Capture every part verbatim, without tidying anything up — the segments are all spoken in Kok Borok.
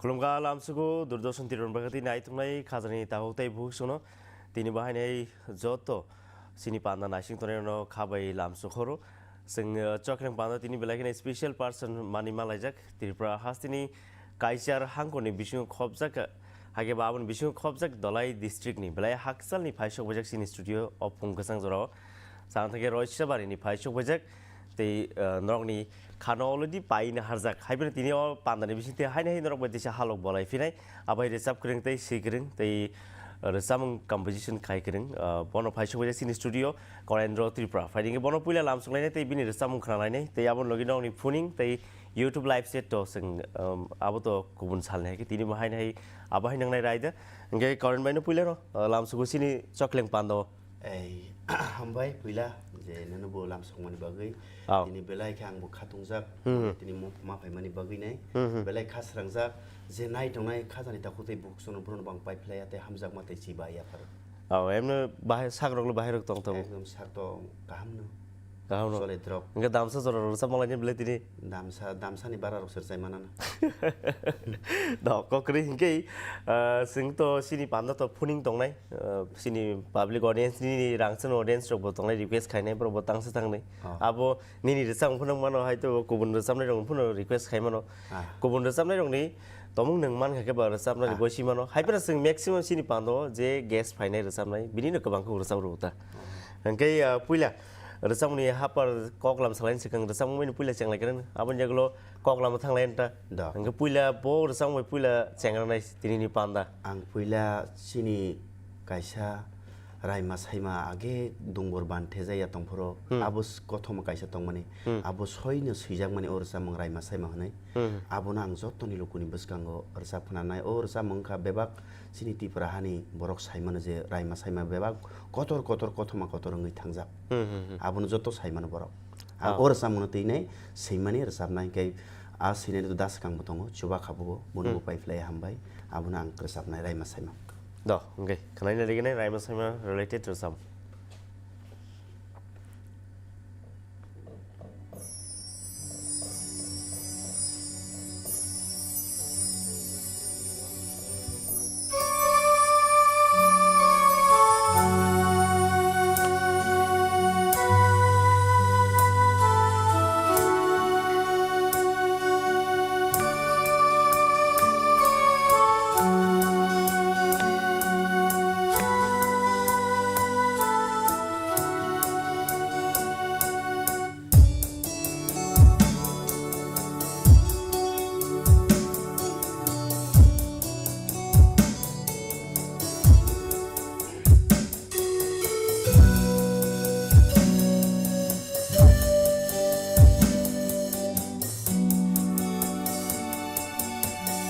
Khulumkha lamsugo Doordarshan Tripura bagati naituknai khajani takhuk tei bukhuk sono tini bahainai joto chini panda naising tongnai rokno khabai lamsuk horo. Chwng, uh, Chokleng panda tini belai kheno special person mani malaijak Tripura hasteni Kaichar hangkorni bisingo khopjak, hakhe ba aboni bisingo khopjak Dhalai district ni belai hakchalni phaisok bajak chini studio o phung kwchang jorao. Chang thangkhe Roisabari ni phaisok bajak. Tei, uh, norokni khano already paina harjak. Hai phano tini o pandani bisingtwi haino hai norok bai teisa halok bolai phinai. Abai rwchap kwrwng tei swi kwrwng tei, uh, rwchapmung composition khai kwrwng. Uh, bono phaisok bajak chini studio Korendro Tripura. Phaidi hwnkhe bono puila lamsok lainai tei bini rwchapmung khna lainai. Tei aboni logi norokni phuning tei YouTube live set to chwng, um, abo to kubun salni hai khe tini bo haino hai abo hai nangnai raida. Hwnkhe Koren bai no puila no, uh, lamsok chini Chokleng pando. Ei, hambai puila je nono bo lamsokmani bagwi. Aw. Tini belai khe ang bo khatungjak, Hmm. tini mo-, ma phaimani bagwi nai. Hmm, hmm. Belai kha srangjak, je nai tongnai khajani takhuk tei bukhuk sono bono bang pai phlaiya tei hamjakma tei chiba ya pharo. Aw, emno bahai, sakrok lo bahai rok tong tongo. Ekdom sak tong kaham no. Kaham no. Chole drop. Hwnkhe damsa jora rok rwchap malai ni belai tini. Damsa, damsani bara rok se rwchai manana. Do, kokri hwnkhe, ah, chwng to chini panda to phuning tongnai. Uh, chini public audience, nini rangchak audience rok bo tongnai, request khainai borok bo tangsa tangnai. Oh. Abo nini rwchapmung phano mano, hai to kubun rwchapnai rok phano request khai mano. Ah. Kubun rwchapnai rokni tomung nwng man kha khe ba rwchapnai Ah. bo si mano. Hai phano chwng maximum chini pando je guest phainai rwchapnai, bini no kwbang khe rwchap rw ta. Oh. Hwnkhe, uh, puila rwchapmungni hapar koklam salaini swkang rwchapmung bai puila chenglai khe nang. Aboni yagulo Kok lama thanglai nta. Da. Hingke puila bo rwchapmung bai puila chengra nai tini ni panda. Ang puila chini kaisa Raima Saima age Dungbor ban thejaya tongphuru. Hmm. Abo s-, kothoma kaisa tongmani. Hmm. Abo soino swijakmani o rwchapmung Raima Saima hwnwi. Hmm. Abono ang jotoni lukuni bwskango rwchap khnanai. O rwchapmung wngkha bebak chini Tripura hani borok saimano je Raima Saima bebak kotor kotor kothoma kotor wngwi thangjak. Hmm, hmm, hmm. Abono joto saimano borok. Ang Ah. o rwchapmungno twi nai swimani rwchapnai, hwnkhe a swinani da swkang bo tongo, chuba kha bo, bono bo Hmm. pai phlai hambai, abono ang rwchapnai Raima Saima. Do, hwnkhe khwnaina rigini Raima Saima related rwchapmung.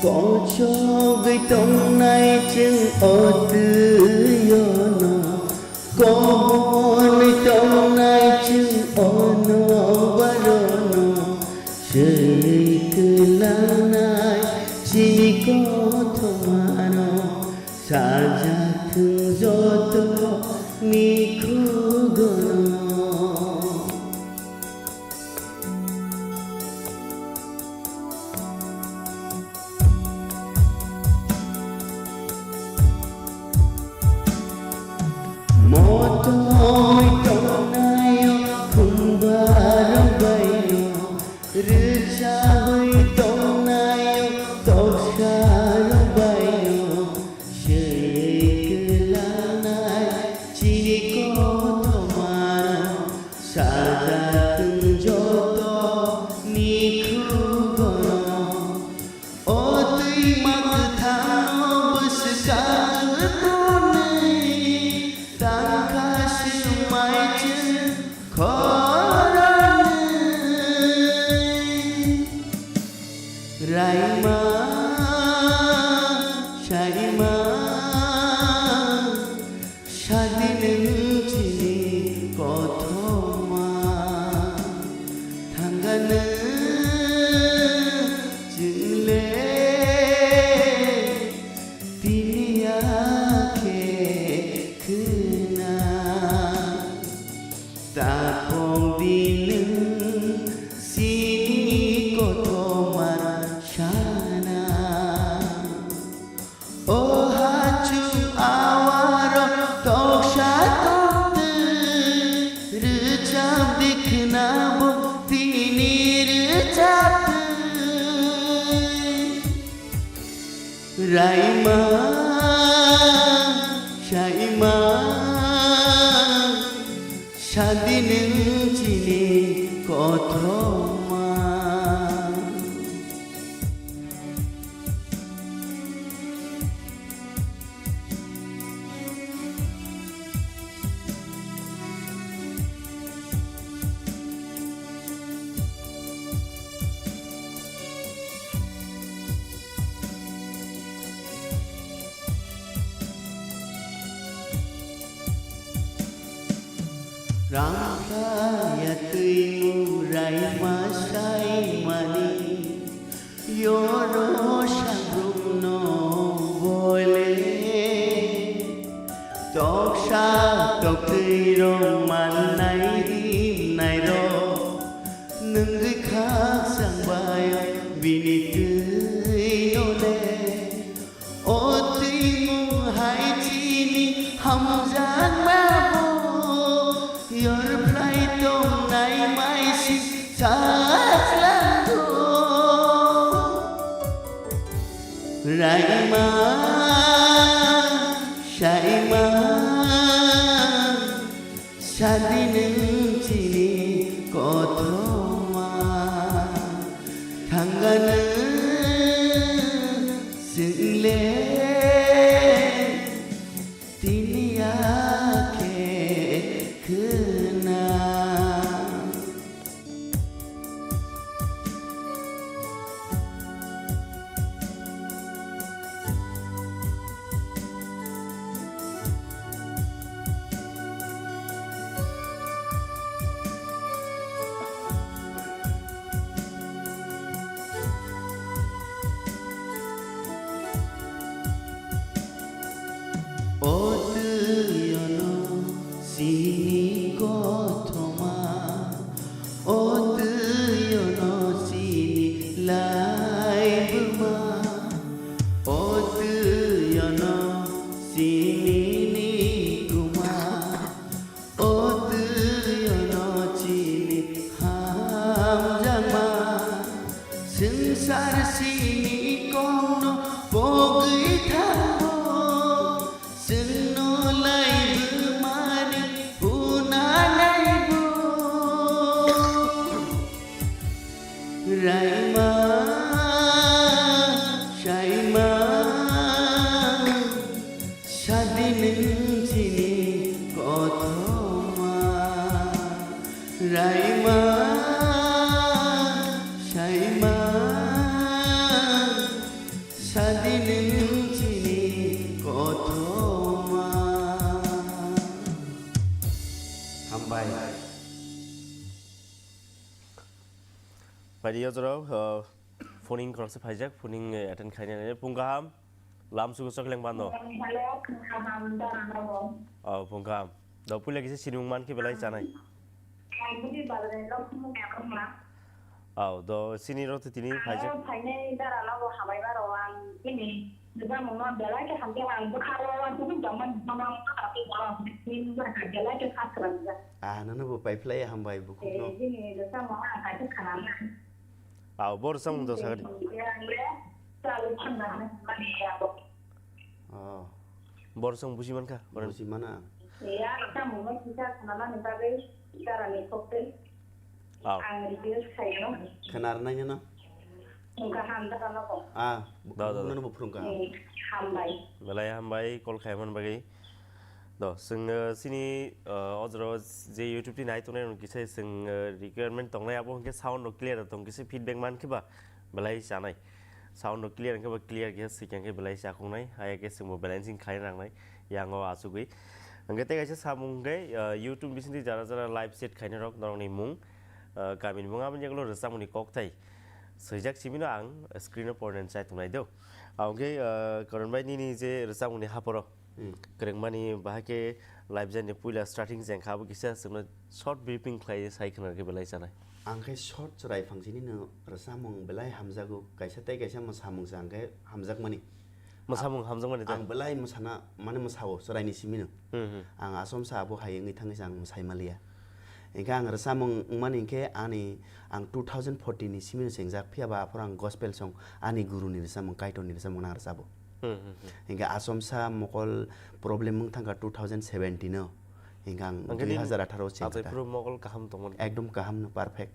Kochogwi tongnai chwng o twi-ono, Koborni tongnai chwng ono barono, swi kwlangnai chini kothomano, sajak thung joto mikhugono. Motoi tongnaio khumbarok baino, rwchapwi tongnaio toksarok baino, swi kwlangnai chini kothomano, sajak thung joto mikhugono. O twima kwthangno bwswk kaijwk tonwi, tangkha swmai chwng khoroknwi. Raima, Saima, Sadi nwng chini kothoma, thangano chwng le tini ya khe khwna. Tapong di nwng chini kothoma sana. Raima, Saima, sadi nwng chini kothoma. Rangkha ya twi mu raima saimani, yoro sabrumno bole. Toksa toktwi rok mannai himnai rok, nwng rikha sangbai bini twi nole. O twi mung hai chini hamjakma bo, yor phlai tongnai mai si sajlango. Raima, Saima, sadi nwng chini kothoma, thangano chwngle tini ya khe khna. O twi ono chini kothoma, o twi ono chini laibuma, o twi ono chini nikuma, o twi ono chini hamjakma. Swngchar sini kokno pogwi thango, chwngno laibumani hwnanaibo. Raima, Saima, sadi nwng chini kothoma. Raima, Saima, sadi nwng chini kothoma. Hambai. Phaidi o jorao, uh, phoning khoroksa phaijak, phoning, eh, attend khainani. Phung kaham, lam sugo choklang bano. Hello, kaham, dara nogo. Oh, phung kaham. Do puila kisa sinimung mankhe belai chanai. Ang bini bagwi lok phung kaham ma. Oh, do sini rok tini phaijak. Ang phainai dara nogo hamai baro ang bini. Rwchapmungno belai khe hamjak, ang bwkhao uansukmung tongmani, nono wngkha tei borok ni bwkha belai khe kha swrwngjak. Ah, nono bo paiphlai hambai bukhukno. Eh, bini rwchapmung ang kaisa khwnamani. Ah, bo rwchapmung do sakani. Ang le chalo thangna hwnmani abo. Oh. Bo rwchapmung buji mankha, bono. Buji mana. Eh, ang rwchapmungno kisa khwnamani bagwi darani koktwi. Oh. Ang request khaio. Khwnarwnaino? Phung kaham, dara nogo. Ah, da, da, da. Nono bo phung kaham. Eh, hambai. Belai hambai, call khaimani bagwi. Do, chwng, eh, chini, eh, o jorao je YouTube ni nai tongnai rok kisa chwng, eh, requirement tongnai, abo hwnkhe sound rok clear tong, kisa feedback mankhe ba belai chanai. Sound rok clear hwnkhe ba clear khe swikang khe belai chakoknai, haya khe chwngbo balancing khlai nangnai, yango achugwi. Hwnkhe tei kaisa samung hwnkhe, eh, YouTube bisingtwi jara jara live chat khainai rok norokni mung, eh, kamini mung, aboni yagulo rwchapmungni kokthai. Swijak simino ang screen o pornen chai tongnai do. Ang khe, ah, Karan bai nini je rwchapmungni haporo Hmm. kwrwngmani bahai khe live jani puila starting jeng kha abo kisa chwngno short briefing khlai sai khna khe belai chanai. Ang khe short chwrai phang sini no rwchapmung belai hamjago, kaisa tei kaisa mwsamung se ang khe hamjakmani. Mwsamung hamjakmani ta? Ang belai mwsana mane mwsao chwraini simino. Hmm, hmm. Ang asomsa abo hai wngwi thangwi se ang mwsai maliya. Hinkhe ang rwchapmung wngmani hinkhe ani ang two thousand fourteen ni simino chengjak, phiya ba aphuru ang gospel song ani guruni rwchapmung, Kaitorni rwchapmung nang rwchabo. Hmm, hmm, hmm. Hingke achomsa mokol problem wng thangkha two thousand seventeen o. Hingke ang Hingke dui hazar atharo o cheng kha. Achai phuru mokol kaham tongmani. Ekdom kaham no, perfect.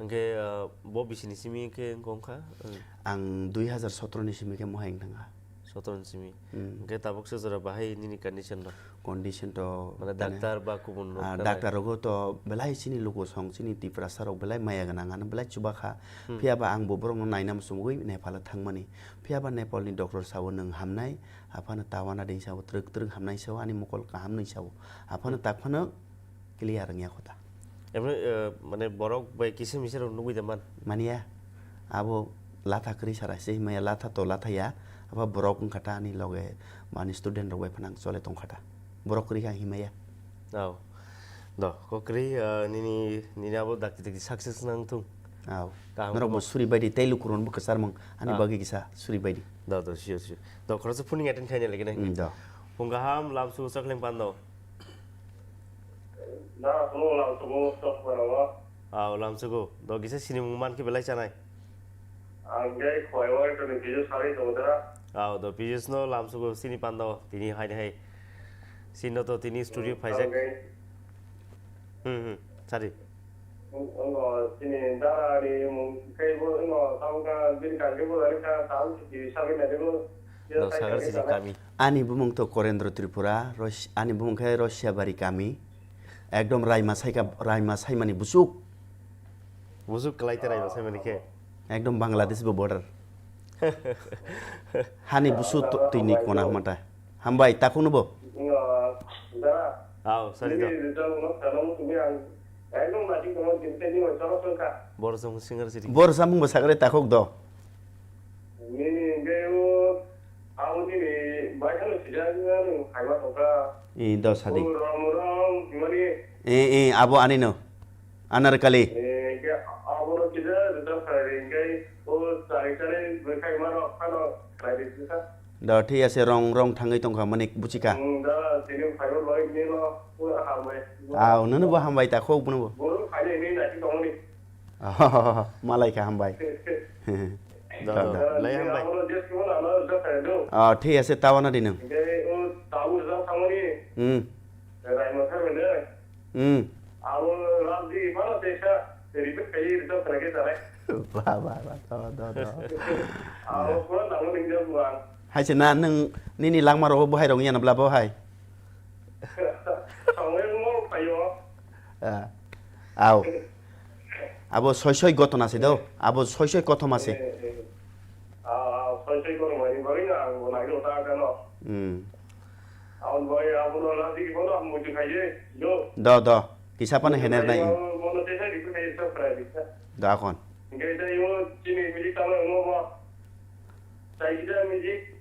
Hingke, ah, bo bisini simi khe wng kha? Hmm. Ang dui hazar sotro ni simi khe mohai wng thangkha. Sotro ni simi. Hmm. Hingke tabuk se jora bahai nini condition rok? Condition to Mane tane, daktar ba kubun rok ah, kanai? Daktar rogo to belai chini luku song, chini Tiprasa rok belai maya gwnang, ano belai chuba kha. Hmm. Phiya ba ang bo borok no naina muchungwi Nepal o thangmani. Phiya ba Nepal ni doctor sao nwng hamnai, aphano tawana dei sao, twrwk twrwk hamnai sao, ani mokol kaham nwi sao. Aphano Hmm. tak phano clear wngya kho ta. Emni, eh, mane borok bai kisa misa rok nugui da man? Manya, abo latha kwrwi sara se himaya, latha to latha ya, abo borok wngkha ta ani loge, ani student rok bai phano ang chole tongkha ta. Borok kwrwi kha himaya. Aw. Do, kok kwrwi, eh, nini, nini abo dakti dakti success nang thung. Aw. Kaham Norok bo kheno. Suri baidi tei lukurok bo kwchar mung ani Ah. Bagwi kisa suri baidi. Do, do, sure, sure. Do, khoroksa phuning attend khaina lagi nai. Mm, do. Phung kaham, lam su chakleng pando. Da, phung lam su bo sok pano. Aw, lamsugo. Do kisa sinimung man khe belai chanai. Ang khe khwlaiwi tongni Piyush sari tongo da. Aw, do Piyush no lamsugo sini pando tini hai hai. Sino to tini studio Hmm, phaijak. Ang khe Hmm, hmm. Sari. Ang, ang, sini dara ni mung khe bo, ang, tamo ka bini kangkhe bo dari ka tamo si sari na debo. Do sagar sini kami. Ani bumung to Korendro Tripura, Ros-, ani bumung khe Rosiabari kami. Ekdom raima saika, raima saimani busuk. Busuk kwlai te raima saimani khe. Ekdom Bangladesh bo border. Hani busu to-, twi ni kona hwnta. Hambai, takhuk no bo. Aw, sorry to. Bor samung singer siri. Bor samung bo sagre takhuk do. Nini hingke o, abo nini baithang sijak nang phaiba tongkha. I, do sadi. O rom rom himani. I, i, abo ani no. Anarkali. E, hingke abo no kisa rwchap khlai ri hingke o chari chari bwkhai mano phano khlai ri kisa. Do thik ase, rong rong thangwi tongkha mani buchika. Hmm, da, tini phaiba loi nino pura hambai. Aw, nono bo hambai ta khok bono bo. Boro phaile ni nai tongmani. Malai kha, hambai. Do, do, do. Lai hambai. Oh, thik ase, tawana di nwng. Hmm. Hmm. Ba, ba, ba, do, do, do. Hai se na, nwng nini langma rogo bo hai rong yana bla bo hai. Ah. Aw. Abo soi soi gotona se do. Abo soi soi kothoma se. Eh, eh. Ah, ah, soi soi kothoma ni bagwi na ang bo nai do ta kano. Hmm. Aboni bagwi abo no lasi bono ang muitu khai je. Do, do. Kisa phano hener nai. Bono tesa di khai sa phra di. Do akon. Ngai ta yo chini mili ta mo mo. Sai kita music,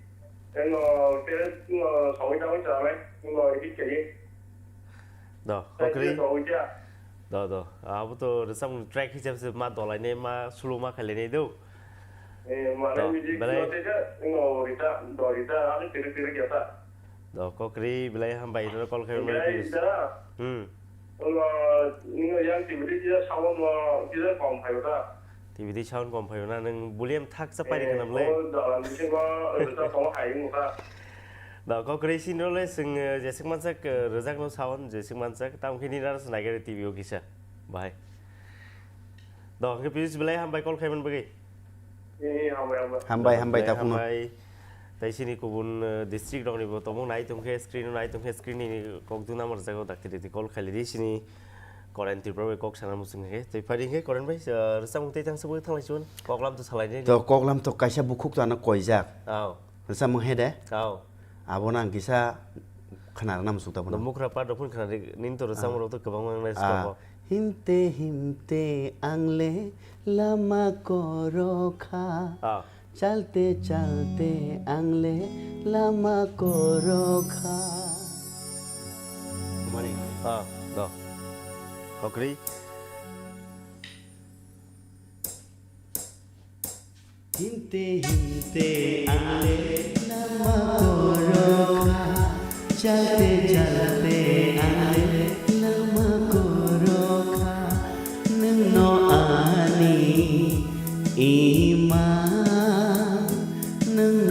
eno, terus, eno, songwi tangwi chanai, eno, edit khaidi. Do, kokri. Songwi cha. Do, do. Abo to rwchapmung track hisab se ma dolainai, ma slow ma khailainai do. Eh, mane music belai no tesa, eno, rita, do rita, ani tiri tiri kya ta. Do, kokri belai hambai, ino call khai belai. Engai da. Hmm. Olo, nino yang T V D kisa sound mo kisa kom phaio ta. T V D sound kom phaio na, nwng volume thak cha pairi khwnam le. Eh, o dalam bisingo rwchap tongo hai wngkha. Da, kokri sini le swng, eh, jeswk mansak, eh, rwjak no sound, jeswk mansak, tamo khe nini rwchap nai gari T V o kisa. Bahai. Da, hwnkhe Piyush belai hambai call khaimani bagwi. Eh, hambai, hambai. Hambai, hambai, belai takhukno. Hambai. Tei sini kubun, eh, district rokni bo tongmung nai tongkhe, screen o nai tongkhe, screen ni kok duna mar jago dakti dakti call khailidi sini Koren Tripura bai kok sana muchung khe. Tei phari khe Koren bai, eh, rwchapmung tei tang sabo thanglai chun. Koklam to salai nai. To koklam to kaisa bukhuk to ano koijak. Aw. Rwchapmung he de? Aw. Abono ang kisa khna rwna muchukta bono. Mukhra part rok phun khna ri, nini to rwchapmung rok to kwbangma wngnai. Ah. Himte himte ang le lama korokha. Ah. Chalte chalte ang le lama korokha. Mani. Ah, do. Kokri. Himte himte ang le lama korokha, chalte chalte ang le lama korokha, nwng no ani ima, nwng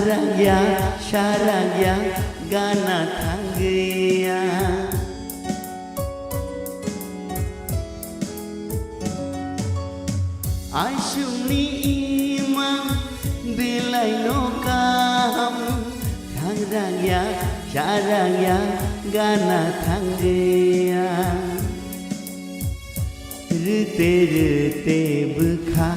Rangya, sarangya, gana thangya. Aisukni imang belai no kaham, thangrangya, sarangya, gana thangya. Rite rite bwkha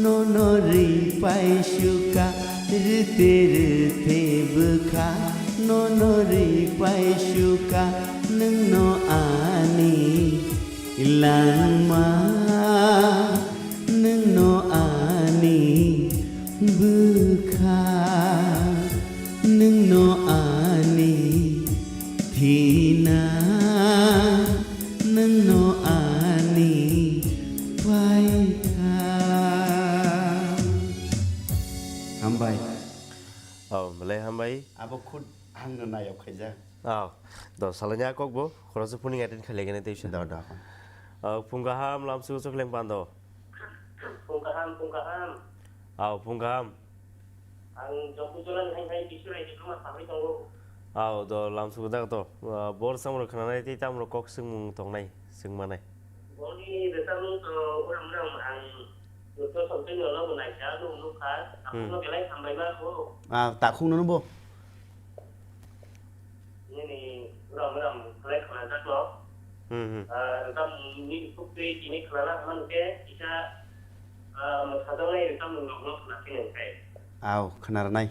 nono ri paisuka, rite rite bwkha nono ri paisuka, nwngno ani langma, nwngno ani bwkha, nwngno ani thina, nwngno ani paikha. Hambai. Oh, belai hambai. Abo khud hangno nayok khaijak. Oh, do salanya kok bo, khoroksa phuning attend khailai gani teisa. Do, do. Oh, phung kaham, lamsu chokhleng pando. Phung kaham, phung kaham. Oh, phung kaham. Ang Jompuijola ni hai hai Biswrai diploma sawi tongo. Ao do lamsugo dak to. Ah, bor samro khnanai tei tamro kok swngmung tongnai, swngmanai. Boni rwchapmung to uram uram ang Doctor Somtoi no lobo naikha, nung nukha, Hmm. Takhukno belai hambai ma kho. Ah, takhukno no bo. Nini uram uram belai khwlaijakno. Hmm, hmm. Ah, rwchapmung ni buktwi tini khwlana hwnba hwnkhe kisa, ah, mwsajaknai rwchapmung rokno khwna phino hwnkhe. Ao, khwna rwnai.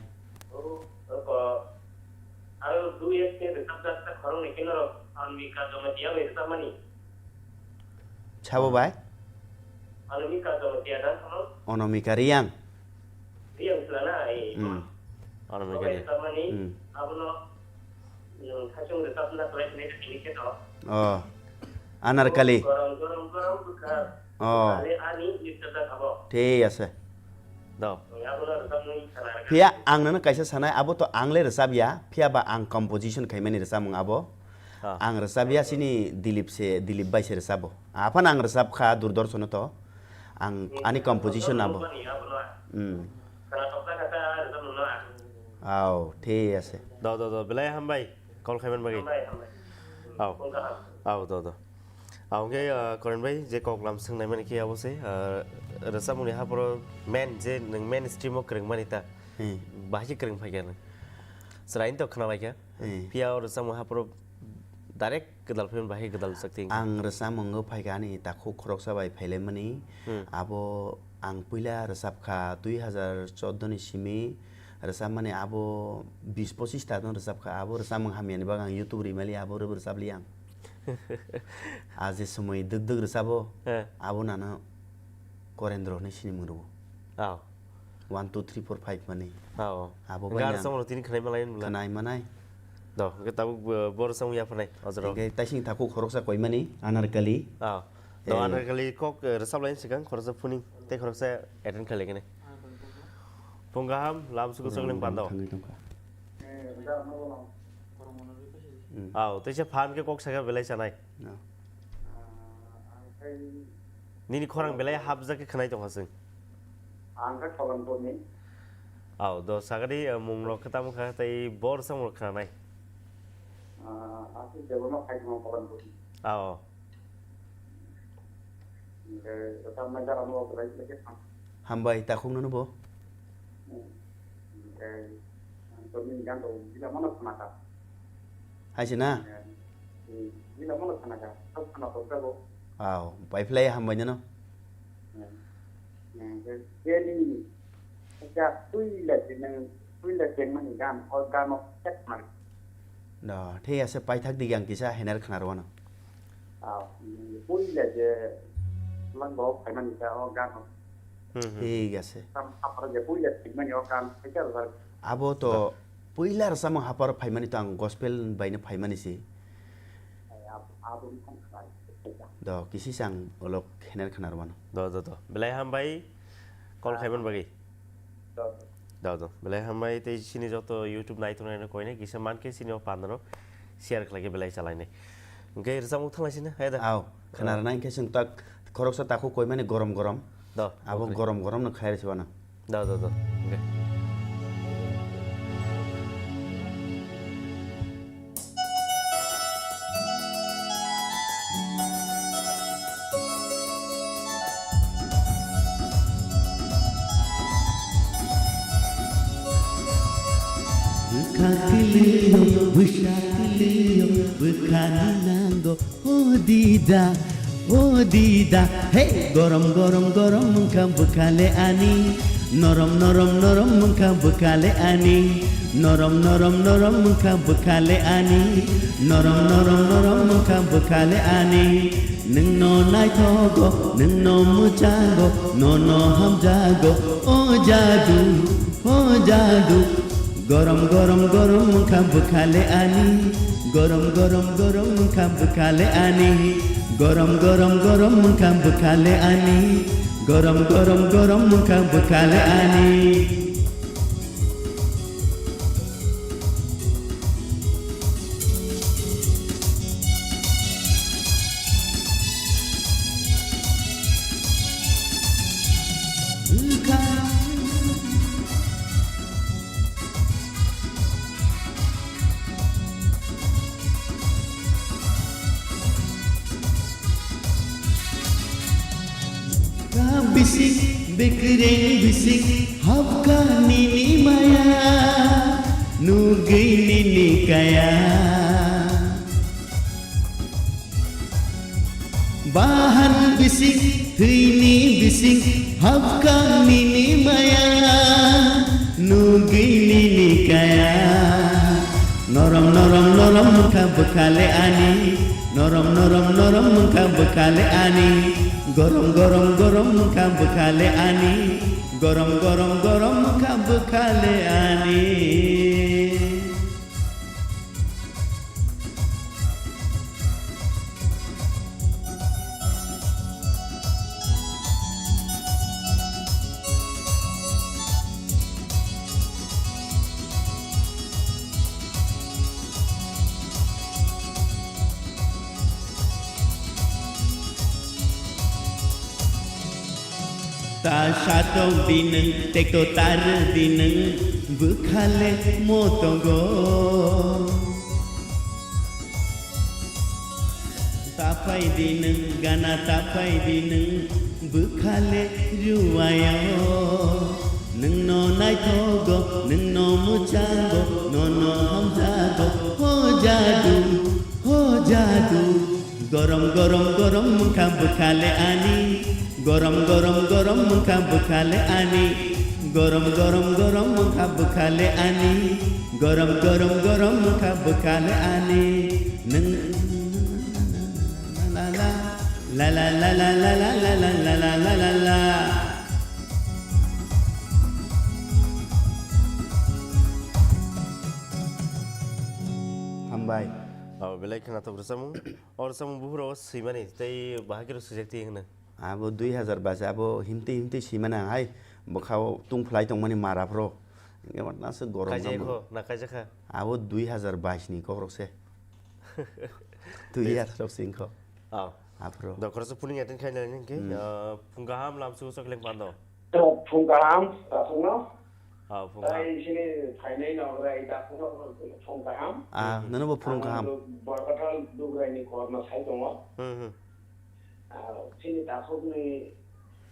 O, oko. Aro dui ek ni rwchapjak ta khoroknwi khe norok Anamika Jamatia bai rwchapmani. Sabo bai? Anamika Jamatia da kono? Anamika Riyang. Riyang khwlana, eh, Hmm. Anamika Riyang. Rwchapmani, Hmm. Abono Nwng thaichung rwchapna khlai phai tini khe to. Oh. Anarkali. Gorom, gorom, gorom bwkha. Oh. Bwkhani ani list rwchap abo. Thik ase. Do. Nwng abono rwchapmung sana rwkha. Phiya ang nono kaisa sanai, abo to ang le rwchap ya, phiya ba ang composition khaimani rwchapmung abo. Ah. Ang rwchap ya sini Dilip se, Dilip bai se rwchabo. Aphano ang rwchap kha Doordarshan o to. Ang Hmm, ani composition abo. Rwchapmung ni abono. Hmm. Khwnathok kha kha rwchapmung no ang. Ao, thik ase. Do, do, do, belai hambai. Call khaiman bagwi. Hambai, hambai. Ao. Phone kaham. Ao, do, do. Ao, hwnkhe, ah, Koren bai, je kok lam swngnai mani khe abo se, ah, rwchapmungni haphoro main, je nwng mainstream o kwrwng mani ta, Hmm. bahai khe kwrwng phai kha nwng. Chwraino to khna lai kha. Hmm. Phiya o rwchapmung haphoro direct gwdal phaiman bahai gwdal chak thing. Ang rwchapmung o phai kha ani takhuk khoroksa bai phailaimani. Hmm. Abo ang puila rwchap kha dui hazar chordo ni simi. Rwchapmani abo bis pochis ta no rwchap kha. Abo rwchapmung hamyani bagwi ang YouTube rimali abo rw-, rwchap li ang. A je somoi dwk dwk rwchabo, Eh. Abo nano Korendro hinwi sinimung rwo. Ao. One, two, three, four, five mani. Ao. Abo Hwnkhe bai ang rwchapmung tini khwnai malai nung la. Khwnai manai. Do, hwnkhe tabuk bo, bo rwchapmung yapharnai, o jora. Hwnkhe taising takhuk khoroksa koimani, Anarkali. Ao. Do, Eh. Anarkali kok, eh, rwchap laini swkang khoroksa phuning tei khoroksa attend khlai kene. Phung kaham, lam suku chokling pando. Thangwi tongkha. Hmm. Ao, teisa phan khe kok saka belai chanai. No. Nini khorang belai hapjak khe khwnai tongkha chwng. Ang khe Kolanpurni. Ao, do sagadi, eh, mung rok khe tamo kha tei bor samung rok khwnanai. Ah, aswk Debbarma Phaitongma Kolanpurni. Ao. Hwnkhe, rwchapnai jagano belai belai khe thang. Hambai, takhukno no bo. Hmm. Hwnkhe, ang to nini gan to gila mano khna kha. Hai se na? Hmm, gila mano khna kha. Tok khna tok jago. Ao, pai phlai hambai nano. Hmm. Hmm, hwnkhe, je nini, kisa puila je nang, puila je mani gan, o gano check mar. Do, thik ase, paithak di ang kisa hener khna rwano. Ah, puila je lang bo phaimani ta o gan. Hmm, hmm. Thik ase. Tam apara je puila thikmani o gan, kisa rwjak. Abo to Do. Puila rwchapmung haparo phaimani to ang gospel baino phaimani si. Ai, ab-, abo ni khong khna. Do, kisi se ang olok hener khna rwano. Do, do, do. Belai hambai, call Ah. khaiman bagwi. Do, do. Do, do. Belai hambai tei chini joto YouTube naitongnai no koinai kisa mankhe chini o pandano share khlaikhe belai chalainai. Hwnkhe rwchapmung thanglai sina, hai da? Ao, khna Ah. rwna hwnkhe chwng tak khoroksa takhuk koimani gorom gorom. Do, Abo okay. Gorom gorom no khai rwsi bana. Do, do, do. Hwnkhe. Bwkha kwlwio, bwsa kwlwio, bwkhani nango, o dida, o dida. Hey, gorom, gorom, gorom wngkha bwkhale ani. Norom, norom, norom wngkha bwkhale ani. Norom, norom, norom wngkha bwkhale ani. Norom, norom, norom wngkha bwkhale ani. Nwngno naithogo, nwngno mwchango, nono hamjago, o jadu, o jadu. Gorom, gorom, gorom wngkha bwkhale ani. Gorom, gorom, gorom wngkha bwkhale ani. Gorom, gorom, gorom wngkha bwkhale ani. Gorom, gorom, gorom wngkha bwkhale ani. Ka bising, bekereng bising, hapka nini maya, nugui nini kaya. Bahan bising, thwini bising, hapka nini maya, nugui nini kaya. Norom, norom, norom wngkha bwkhale ani. Norom, norom, norom wngkha bwkhale ani. Gorom, gorom, gorom wngkha bwkhale ani. Gorom, gorom, gorom wngkha bwkhale ani. Ta satok dineng, tekto tar dineng, bwkhale motogo. Tapai dineng, gana tapai dineng, bwkhale ruwayo. Nwngno naithogo, nwngno mwchango, nono hamjago, ho jadu, ho jadu. Gorom, gorom, gorom wngkha bwkhale ani. Gorom, gorom, gorom wngkha bwkhale ani. Gorom, gorom, gorom wngkha bwkhale ani. Gorom, gorom, gorom wngkha bwkhale ani. Nwng la la la la la la la la la la la la la. Hambai. Abo belai khwnathok rwchapmung. O rwchapmung buphuru o swimani tei bahai khe rw swijak twi hwnwi. Abo dui hazar bais, abo himtwi himtwi swimani ang hai bwkhao tungphlai tongmani mara phuru. Hwnkhe matnaswk gorom. Kaijak kha kho, na kaijak kha? Abo dui hazar bais ni kokrok se. Dui hazar rok sing kho. Aw. Aphuru. Dokhorsa puning attend khainani hwnkhe, hmm, ah, phung kaham lamsu sok leng pando. Phung kaham, aswkno. Ah, phung kaham. Tai sini phainai no rai da phung kaham. Ah, nono bo phung kaham. Ang Borkathal Dugrai ni korma sai tongo. Hmm, hmm. Ah, chini takhukni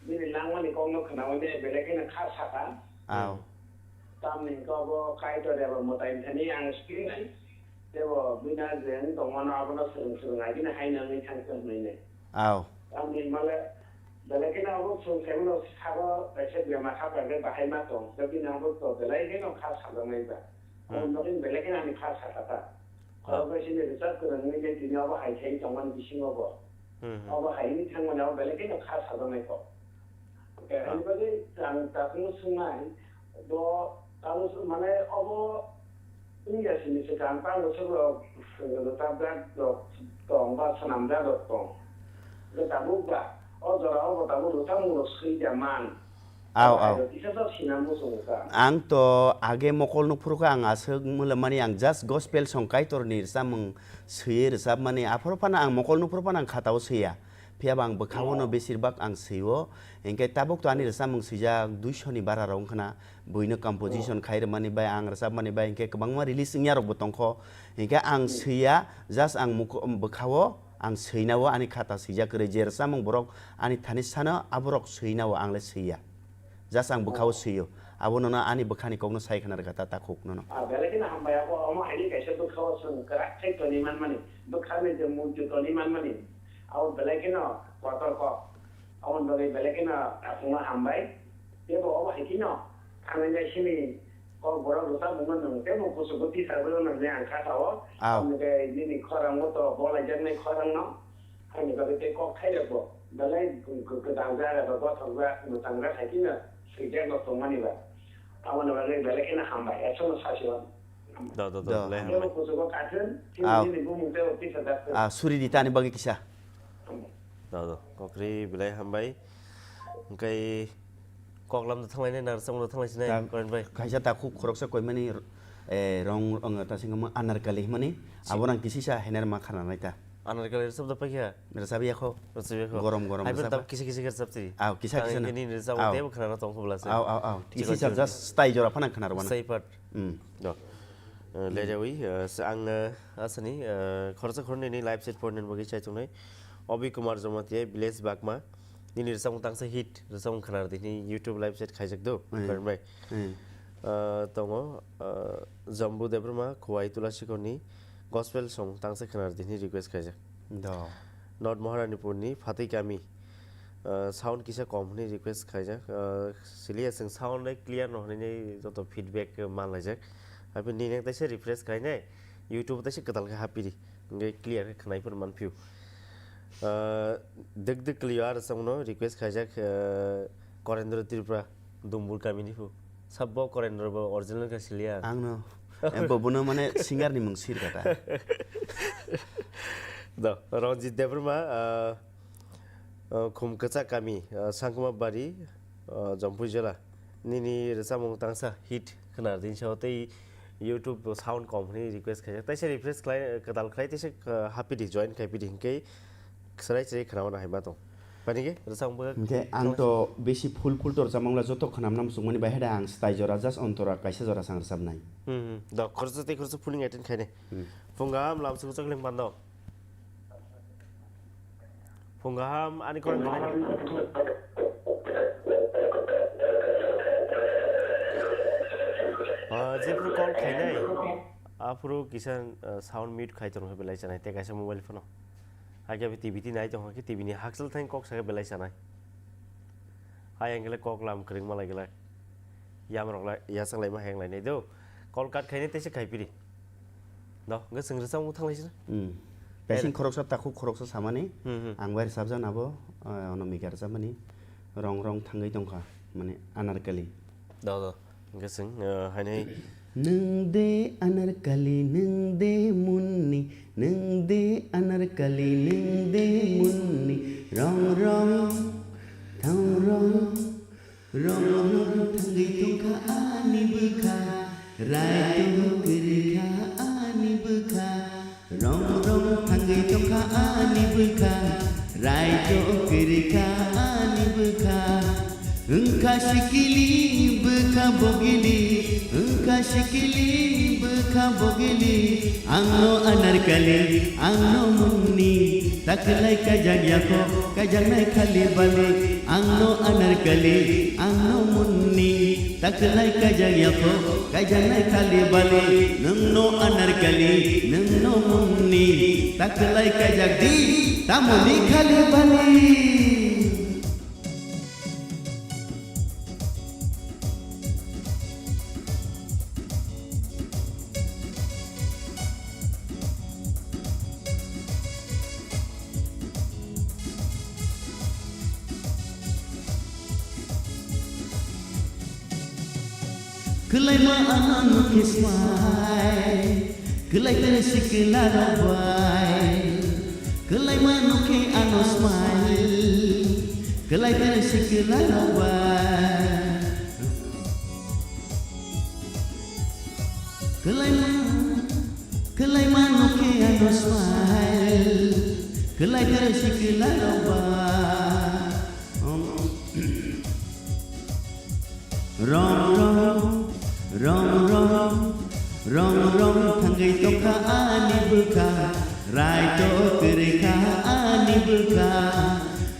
bini langmani kokno khwnamani belai kheno kha saka. Aw. Tamni hwnkhe obo Kaitor eba mwtai thani ang swkang nai. Tebo bini je wng tongmano abono swrwng swrwng ai bini haino wngwi thangkhe hwnwi nai. Aw. Tamni hwnmale belai kheno obo chwng saimano sabo kaisa bemar hapra khe bahai ma tong. Tei bini obo to belai kheno kha sajaknai ba. Hmm. Obo bagwi belai kheno ani kha sakha ta. Ah. Obo bai sini rwchap kwrwngwi je tini obo hai khai tongmani bisingo bo. Hmm, hmm. Obo hai wngwi thangmani abo belai kheno kha sajaknai kok. Hwnkhe ah, ani bagwi ang tabukno swngnai, bo tabuk mane obo wngya sini swkang tamo swk rok rwchapjak rok tong ba swnamjak rok tong. Hwnkhe tabuk ba o jora o bo tabuk rwchapmung rok swida man. Aw, aw. Ang to age mokol nukphuru khe ang aswk mwlamani, ang just gospel song Kaitorni rwchapmung swiwi rwchapmani, aphuru phano ang mokol nukphuru phano ang khatao swiya. Phiya bo ang bwkhao no besir bak ang swio. Hinkhe tabuk to ani rwchapmung swijak duisho ni bara rok wngkhana. Buino composition khai rwmani bai, ang rwchapmani bai hinkhe kwbangma release wngya rokbo tongkho. Hinkhe ang swiya, just ang mukho-, bwkhao ang swinao ani khata swijak kwrwi, je rwchapmung borok ani thani sano aborok swinao, ang le swiya. Just ang bwkhao swio. Abo nono ani bwkhani kokno sai khna rwkha ta takhuk nono. Ah, belai kheno hambai, abo omo haini kaisa bwkhao chwng kwrak khai tonwi manmani, bwkhani je murti tonwi manmani, abo belai kheno kotor kok. Aboni bagwi belai kheno takhukno hambai. Teibo obo hai kheno thangnai sini kok borok rwchapmungno nwng teibo kuchugo tisarwi rwna hwnwi ang kha sao. Aw. Aboni bagwi nini khorangbo to bolaijaknai khorangno. Haini bagwi tei kok thairokbo belai gw-, gw-, gwdang jak eba gothok jak mwchang jak hai kheno swijak no tongmani ba. Aboni bagwi belai kheno hambai, esono sasi mano. Do, do, do, Do. Belai hambai. Teibo kuchugo kathwng, chini Aw. Nini bumung teibo tisajak thwng. Ah, suri di tani bagwi kisa. Hambai. Do, do, kokri belai hambai. Hwnkhe koklam da thanglainai, narwchapmung da thanglaisnai, Ta-, Koren bai. Kaisa takhuk khoroksa koimani, eh, rong, ang ta singmo Anarkali hwnmani, Si- abo rang kisisa hener ma khana nai ta. Anarkali rwchap da paikha? Rwchap ya kho. Rwchap ya kho. Gorom gorom Hai rwchap tab ba. Kisa kisa rwchap tiri. Aw, kisa kisa Ang na. Ini rwchap Aw. Teibo khana na tong khobla se. Aw, aw, aw. Chikon Kisisa chikon. Just style jora phana khana rwna. Sai part. Hmm. Do. Eh, le jawi, eh, se ang, eh, asani, eh, khoroksa khoroknwi ni live chat point ni bagwi chai tongnai. Obi Kumar Jamatia, Village Bakma. Nini rwchapmung tangsa hit, rwchapmung khna rwdi hwnwi YouTube live chat khaijak do, Hmm. Koren bai. Hmm. Ah, tongo, ah, Jambu Debbarma, Khowai Tulasikhorni gospel song tangsa khna rwdi hwnwi request khaijak. Do. North Maharanipurni Phatwi Kami, ah, sound kisa kom hwnwi request khaijak. Ah, siliya chwng sound lai clear no hwnwi joto feedback manlaijak. Haphini nini teisa refresh khainai, YouTube teisa kwtal khe hapiri. Hingke clear khe khwnai phano manphio. Ah, dik dik kwlio, aro chwngno request khaijak, ah, Korendra Tripura, Dumbur kamini phu. Sabo Korendra bo original khe siliya. Ang no. Em, bo bono mane singer ni mung sir kata. Do, Ranjit Debbarma, ah, ah, Khumkwchak kami, ah, Sangkuma Bari, ah, Jampui Jela. Nini rwchapmung tangsa hit khwna din sao tei YouTube sound kom hwnwi request khaijak. Taisa refresh khlai, kwtal khlai taisa, uh, hapidi, join khaipidi hinkhe chwrai chwrai khwnaono hai ma tong. Bani khe rwchapmung bwkha Hinkhe ang to bisi full full to rwchapmung la joto khwnamna muchungmani bai hada ang stai jora just ontora kaisa jora sang rwchapnai. Hmm, hmm. Do khoroksa tei khoroksa full attend khainai. Hmm. Phung gaham lam sung chokling pando. Phung gaham ani korang khainai. Ah, jephru call khainai, aphuru kisa, ah, sound mute khai tongkha belai chanai, tei kaisa mobile phone-o. Hakhe T V twi nai tongkha khe T V ni hakchal thang kok sakhe belai chanai. Hai ang khe kok lam kwrwngma lai glak. Yamrok lai, yachak laima hayang lainai do. Call cut khainai teisa khaipiri. Do, hwnkhe chwng rwchapmung thanglaisina. Hmm. Kaising Ere. Khoroksa takhuk khoroksa samani, Hmm, hmm. Ang bai rwchapjak nabo, eh, ono mega rwchapmani. Rong rong thangwi tongkha, mane anarkali. Do, do. Hwnkhe chwng, eh, hainai. Nwng de anarkali, nwng de munni, nwng de anarkali, nwng de munni. Rong rong, thang rong. Rong rong thangwi tongkha ani bwkha, raito kwrwi kha ani bwkha. Rong rong thangwi tongkha ani bwkha, raito kwrwi kha ani bwkha. Wngkha sikili bwkha bogili, wngkha sikili bwkha bogili. Angno anarkali, angno munni, taklai kajak yakho, kajaknai khali bali. Angno anarkali, angno munni, taklai kajak yakho, kajaknai khali bali. Nwngno anarkali, nwngno munni, taklai kajak di, tamoni khali bali. Kwlaima ano nukhe smai, kwlai kwrwi sikla rok bai. Kwlaima nukhe ano smai, kwlai kwrwi sikla rok bai. Kwlaima, kwlaima nukhe ano smile. Kwlai kwrwi sikla rok ba. Rong rong, rong rong, rong rong thangwi tongkha ani bwkha. Raito kwrwi kha ani bwkha.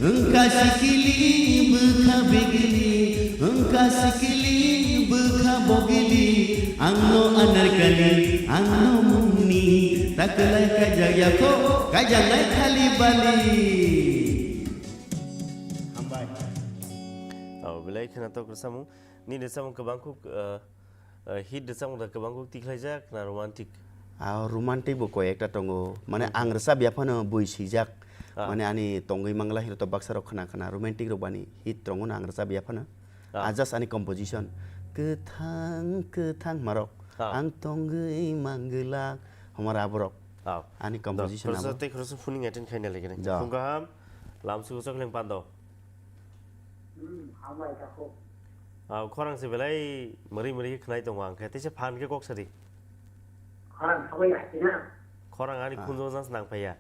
Wngkha sikili bwkha bigili, wngkha sikili Bwkha bogili, ang no anarkali, ang no mungni, takwlai kaijak yakho, kaijaknai khali bali. Hambai. Oh, belai khwnatok rwchapmung. Nini rwchapmung kwbang kuk, uh, uh, hit rwchapmung da kwbang kuk tikhlaijak na romantic? Ah, romantic bo koi ekta tongo. Mane Hmm. ang rwchap ya phano bui swijak. Ah. Mane ani tongwi mangla hino to baksa rok khna khna romantic rok bani hit tongo na ang rwchap ya phano. Ah. Ah, just ani composition. Kwthang, kwthang marok. Ah. Ang tongwi manglak. Homar aborok. Ah. Ani Do, composition khoroksa abo. Tei khoroksa phuning attend khaina lagi nai. Ja. Phung kaham, lam sugo chokhleng pando. Hmm, hambai takhuk. Ah, khorang se belai mari mari khe khnai tongo ang khe. Teisa phan khe kok sadi. Khorang sabai ya, tina? Khorang ani Ah. khunjo jans nang phaiya.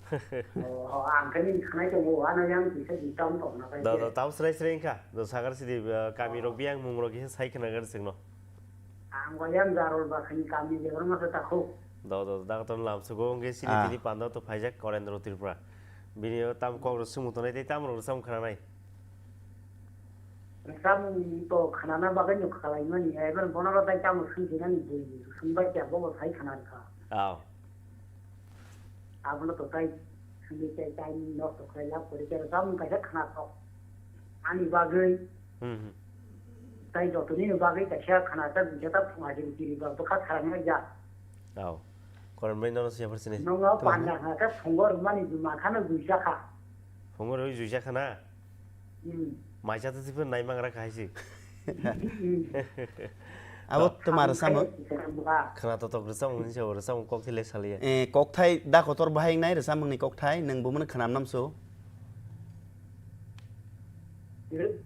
Oh, oh, ang khe nini khnai tongo, ano yang kisa di tam tong na pai Do, khe. Do, tau srai srai wngkha. Do, sagar sidi, uh, kami rok Oh. Biyang mung rok kisa sai khna gar singno. Ang wayang Jarol Bakhani kami Debbarma se takhuk. Do, do, da kotor lam sugo wngkhe sini Ah. Tini pando to phaijak Korendro Tripura. Bini o tam kok rok sumung tongnai tei tam rok sam khna nai. Samung to khnana bagwi no khalai mani, ebar bono ro tai tamo swngsinani bui swngbai kya bobo sai khna rwkha. Aw. Abono to tai swngwi tai time nosto khlai lab kori khe samung kaisa khna tok. Ani bagwi. Hmm, hmm. Tai jotoni bagwi kaisa khna ta buja ta phunga jiri jiri ba bwkha tharang ya. Aw. Koron bai nono siya pharsini. Nongo Tamo panda hwnka khe phungo rwmani juma khano buisa kha. Phungo rwi juisa khana? Hmm. Maisa ta sipir nai mangra khai si. Hmm. Abo To, twma ang rwchamo? Khai si khana buka. Khwna totok rwchamo hinwi sa rwchamo kokthai le saliya. Eh, kokthai da kotor bahai nai rwchamungni kokthai, nwng bumung khwnam namso?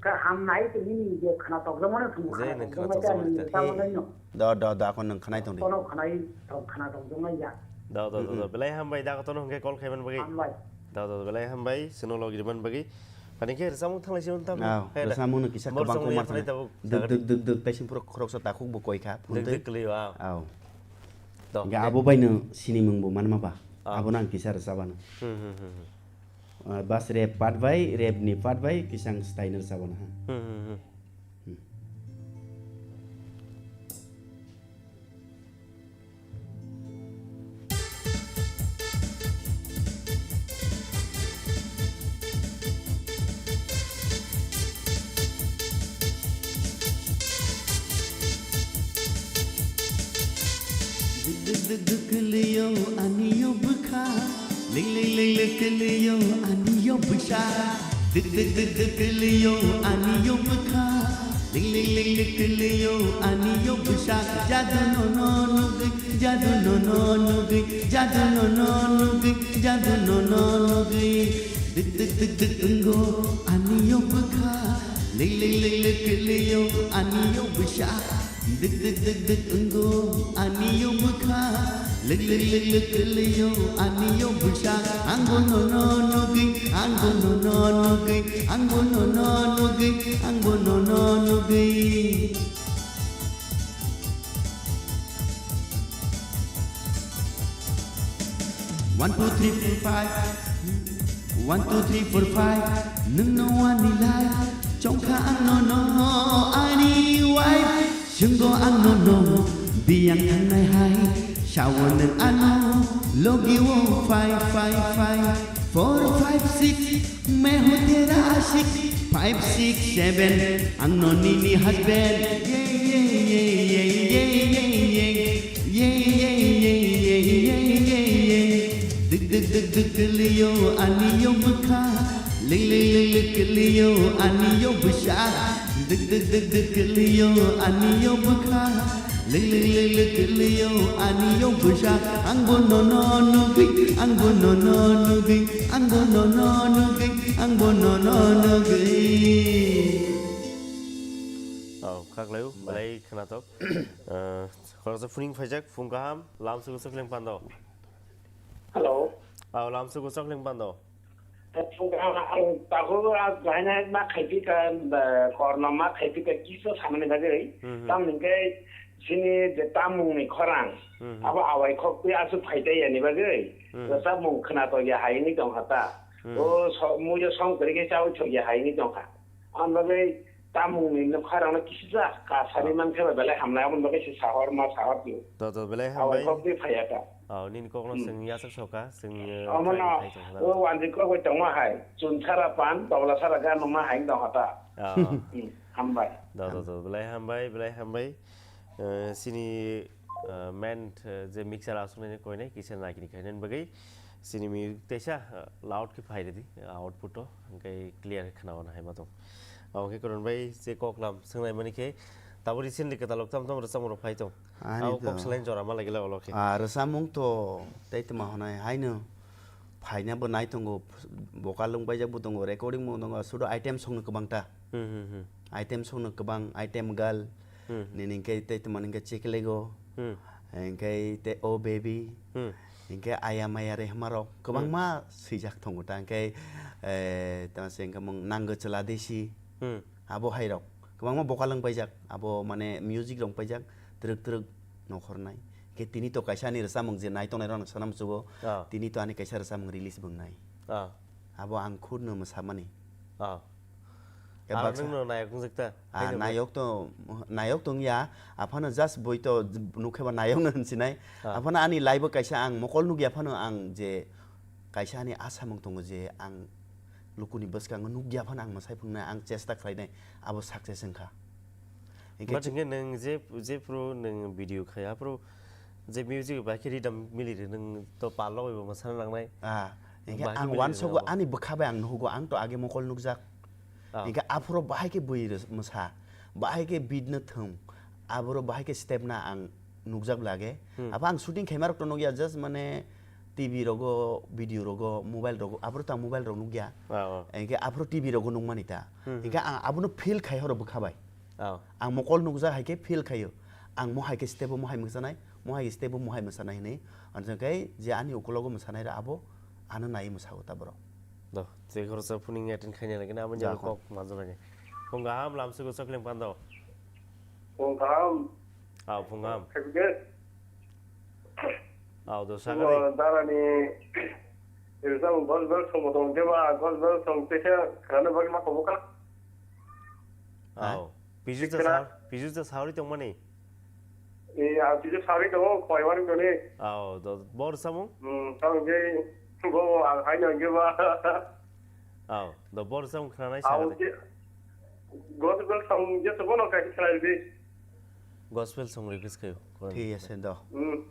Ka ham nai to nini je khwna tokjak mano thwng Je khwna nwng khwna tokjak tokjak mano mano ta thwi. Tamo nai no. Do, do, do, ako nwng khwnai tong di. Kono khwnai tong khwna tokjak mai ya. Do, do, do, do. Mm, mm. Belai hambai da kotor nwng hwnkhe call khaiman bagwi. Hambai. Do, do, do, belai hambai chwngno logi rwman bagwi. Ani khe rwchapmung thanglai se wng tabuk. Aw, hai da. Rwchapmung no kisa Bor kwbang chwngno kok ma yaphanai thangna. Tabuk. Dwk, dwk, dwk, dwk, tei sini pura khoroksa takhuk bo koi kha, phone tei. Dwk, dwk kwlwi o, aw. Aw. Do, Hingke dwk. Abo bai no sinimung bo manma ba. Aw. Abo no ang kisa rwchapano. Hmm, hmm, hmm, hmm. Ah, bas rap part bai, rap ni part bai kisang style no sabana ha. Hmm, hmm, hmm. Hmm. Duk duk duk duk kwlwio ani yo bwkha. Ling ling ling ling kwlwio ani yo bwsa. Duk duk duk duk kwlwio ani yo bwkha. Ling ling ling ling kwlwio ani yo bwsa. Jadu no no nugwi, jadu no no nugwi, jadu no no nugwi, jadu no no nugwi. Duk duk duk duk wngo ani yo bwkha. Ling ling ling ling kwlwio ani yo bwsa. Dik dik dik dik wngkha ani yo bwkha, lik lik lik lik kwlwio ani yo bwsa. Ang bono no nugwi, ang bono no nugwi, ang bono no nugwi, ang bono no nugwi. One, two, three, four, five. One, two, three, four, five. Nwng no ani life, chongkha ang no no ani wife. Swngo ang no no, biyang thangnai hai. Sawo nwng ano, logi o five, five, five. Four, five, six, main ho tera aashik. Five, six, seven, ang no nini husband. Yeah, yeah, yeah. Dik dik dik dik kwlwio ani yo bwkha, lik lik lik lik kwlwio ani yo bwsa. Dik dik dik dik kwlwio ani yo bwkha, lik lik lik lik kwlwio ani yo bwsa. Ang bono no nugwi, ang bono no nugwi, ang bono no nugwi, ang bono no nugwi. Oh, khaklai o, belai khwnathok. Eh, Khoroksa phuning phaijak, phung kaham, lamsugo chokhleng pando. Hello. Aw, lamsugo chokhleng pando. Phung kaham, ang takhuk, ah, bahaina ma khaipi ka, ba, korno ma khaipi ka, kiso samani bagwi. Hmm, hmm. Tamni hwnkhe chini je tamungni khorang, hmm, hmm, abo awai khok twi aswk phai tei yani bagwi. Hmm. Rwchapmung khwnatok ya hai wngwi tongkha ta. Hmm. O so-, muiyo song kwrwi khe chaui thok ya hai wngwi tongkha. Ang bagwi Tamungni nokharokno kisijak kasari Ah. mankhe ba belai hamnai, aboni bagwi se sahor ma sahor di. To, to, belai Aboni hambai. kok twi phaiya ta. Oh, nini kokno Hmm. chwng yachak soka, chwng, eh, Omono, try khai tongkha na. O wanjwi kok bai tongma hai, chun sara pan, tobla sara gan ma hai tongkha ta. Ah. Hmm, hambai. Do, do, do, belai hambai, belai hambai. Eh, sini, eh, main, eh, je mixer aswk nini koinai, kisa nagini khainani bagwi. Sini music teisa, eh, loud khe phai rwdi, eh, output o, hwnkhe clear khe khwna-o hai ma tong. Omo khe Koron bai je koklam swngnai mani khe, tabuk recently kwtal rok tam tam rwchapmung rok phai tong. Ani Abo to. kok salaini jora ma lagila ulo khe. Ah, rwchapmung to tei tongma hwnai haino phaina bo nai tongo, vocal wng paijak bo tongo, recording bo tongo, sudo item song no kwbang ta. Hmm, hmm, hmm. Item song no kwbang, item girl, Hmm. nini hwnkhe tei tongmani hwnkhe Chekelego, Hmm. hwnkhe tei O Baby, Hmm. hwnkhe Aya Maya Rehma rok kwbangma Hmm. swijak tongo ta, hwnkhe, eh, tamo se hwnkhe mung Nango Chwla Desi, Hmm. abo hai rok kwbangma vocal wng paijak, abo mane music rok wng paijak, twrwk twrwk nokhornai. Hwnkhe tini to kaisa ani rwchapmung je nai tongnai rok no sana muchugo, Ah. tini to ani kaisa rwchapmung release bo wngnai. Ah. Abo ang khud no mwsamani. Ah. Khe Aro baksa nwng no nayok wngjak ta? Ah, Haino nayok to, nayok tong ya. Aphano just boi to nukhe ba nayok no hinsinai. Ah. Aphano ani life o kaisa ang mokol nukya phano ang je kaisa ani asamung tongo je ang lukuni bwskango nukya phano ang mwsai phunuknai, ang chesta khlainai, abo success wngkha. Hingkhe But chi- hingkhe nwng je, jephru nwng video khai, aphru je music bai khe rhythm mili rw, nwng to pal rok bai bo mwsana nangnai. Ah, hingkhe Bai khe ang mili rw uansogo nabo. Ani bwkha bai ang nuhugo, ang to age mokol nukjak. Ah. Hingkhe aphuru bahai khe bui rw mwsa, bahai khe beat no thwng, aboro bahai khe step na ang nukjak lage. Hmm. Abo ang shooting khaima rok to nukya, just mane T V rogo, video rogo, mobile rogo, aboro to ang mobile rok nukya. Ah, ah. Hingkhe aphuru T V rogo nukmani ta. Hmm, hmm. Hingkhe ang abono feel khai horo bwkha bai. Oh. Ang mokol nukjak hai khe feel khaio. Ang mohai khe step o mohai mwsanai, mohai khe step o mohai mwsanai hinwi. Ano khe je ani ukulogo mwsanai rok abo ano naiwi mwsago ta borok. Do, je khoroksa phuning attend khaina lagina abo Ja, jalo kho. Kok manjak lagi. Phung kaham lamsugo chokling pando. Phung kaham. Ah, phung kaham. Khaibide. Ah, do Phung sagari. Darani. Rizang gol gol song tong jeba, gol gol song tesa khana bagi ma koboka. Aw. Pijuja Sikra. Sa-, pijuja sauri tongmani? E, a pijuja sauri tongo, koiwari toni. Aw, do, bor samung? Hmm, tong je, bo ang haino je ba. Aw, do, bor samung khnanai Aw, sakade. Je, gospel song je to bono kai khnai di. Gospel song request kayo. Thik ase, do. Hmm.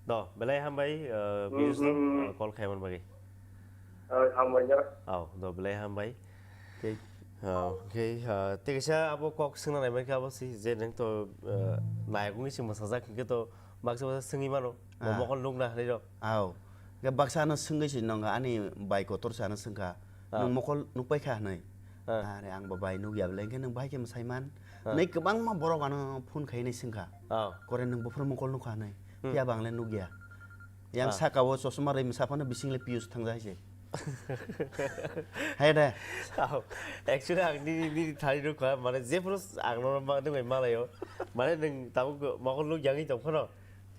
Do, belai hambai, uh, Hmm, Piyush no, hmm, hmm. Uh, call khaiman bagwi. Uh, hambai jara. Aw, do, belai hambai. Tei, uh, okay, uh, tei kaisa abo kok swngna nai mankha abo si je nang to, uh, nayok wngwi se mwsajak hinkhe to baksa baksa swngwi mano, bo Ah. mokol nukna hinwi rok. Aw. Hinkhe baksa ano swngwi se nongkha ani bai kotor se ano swngkha. Ah. Nwng mokol nukpai kha hinwi. Ah. Are ang bo bai nukya bwle hinkhe nwng bahai khe mwsai man. Ah. Hinwi kwbangma borok ano phone khai hinwi swngkha. Ah. Kore nwng buphuru mokol nukha hinwi. Hmm. Phiya bo ang le nukya. Yang Ah. saka o chosma rwi mwsa phano bising le Piyush thangjak hai se. Hai de. Aw, actually ang nini, nini thani nukha, mane jephuru ang no ma-, nukbai malaio. Mane nwng tabuk mokol nuk yangwi tong phano.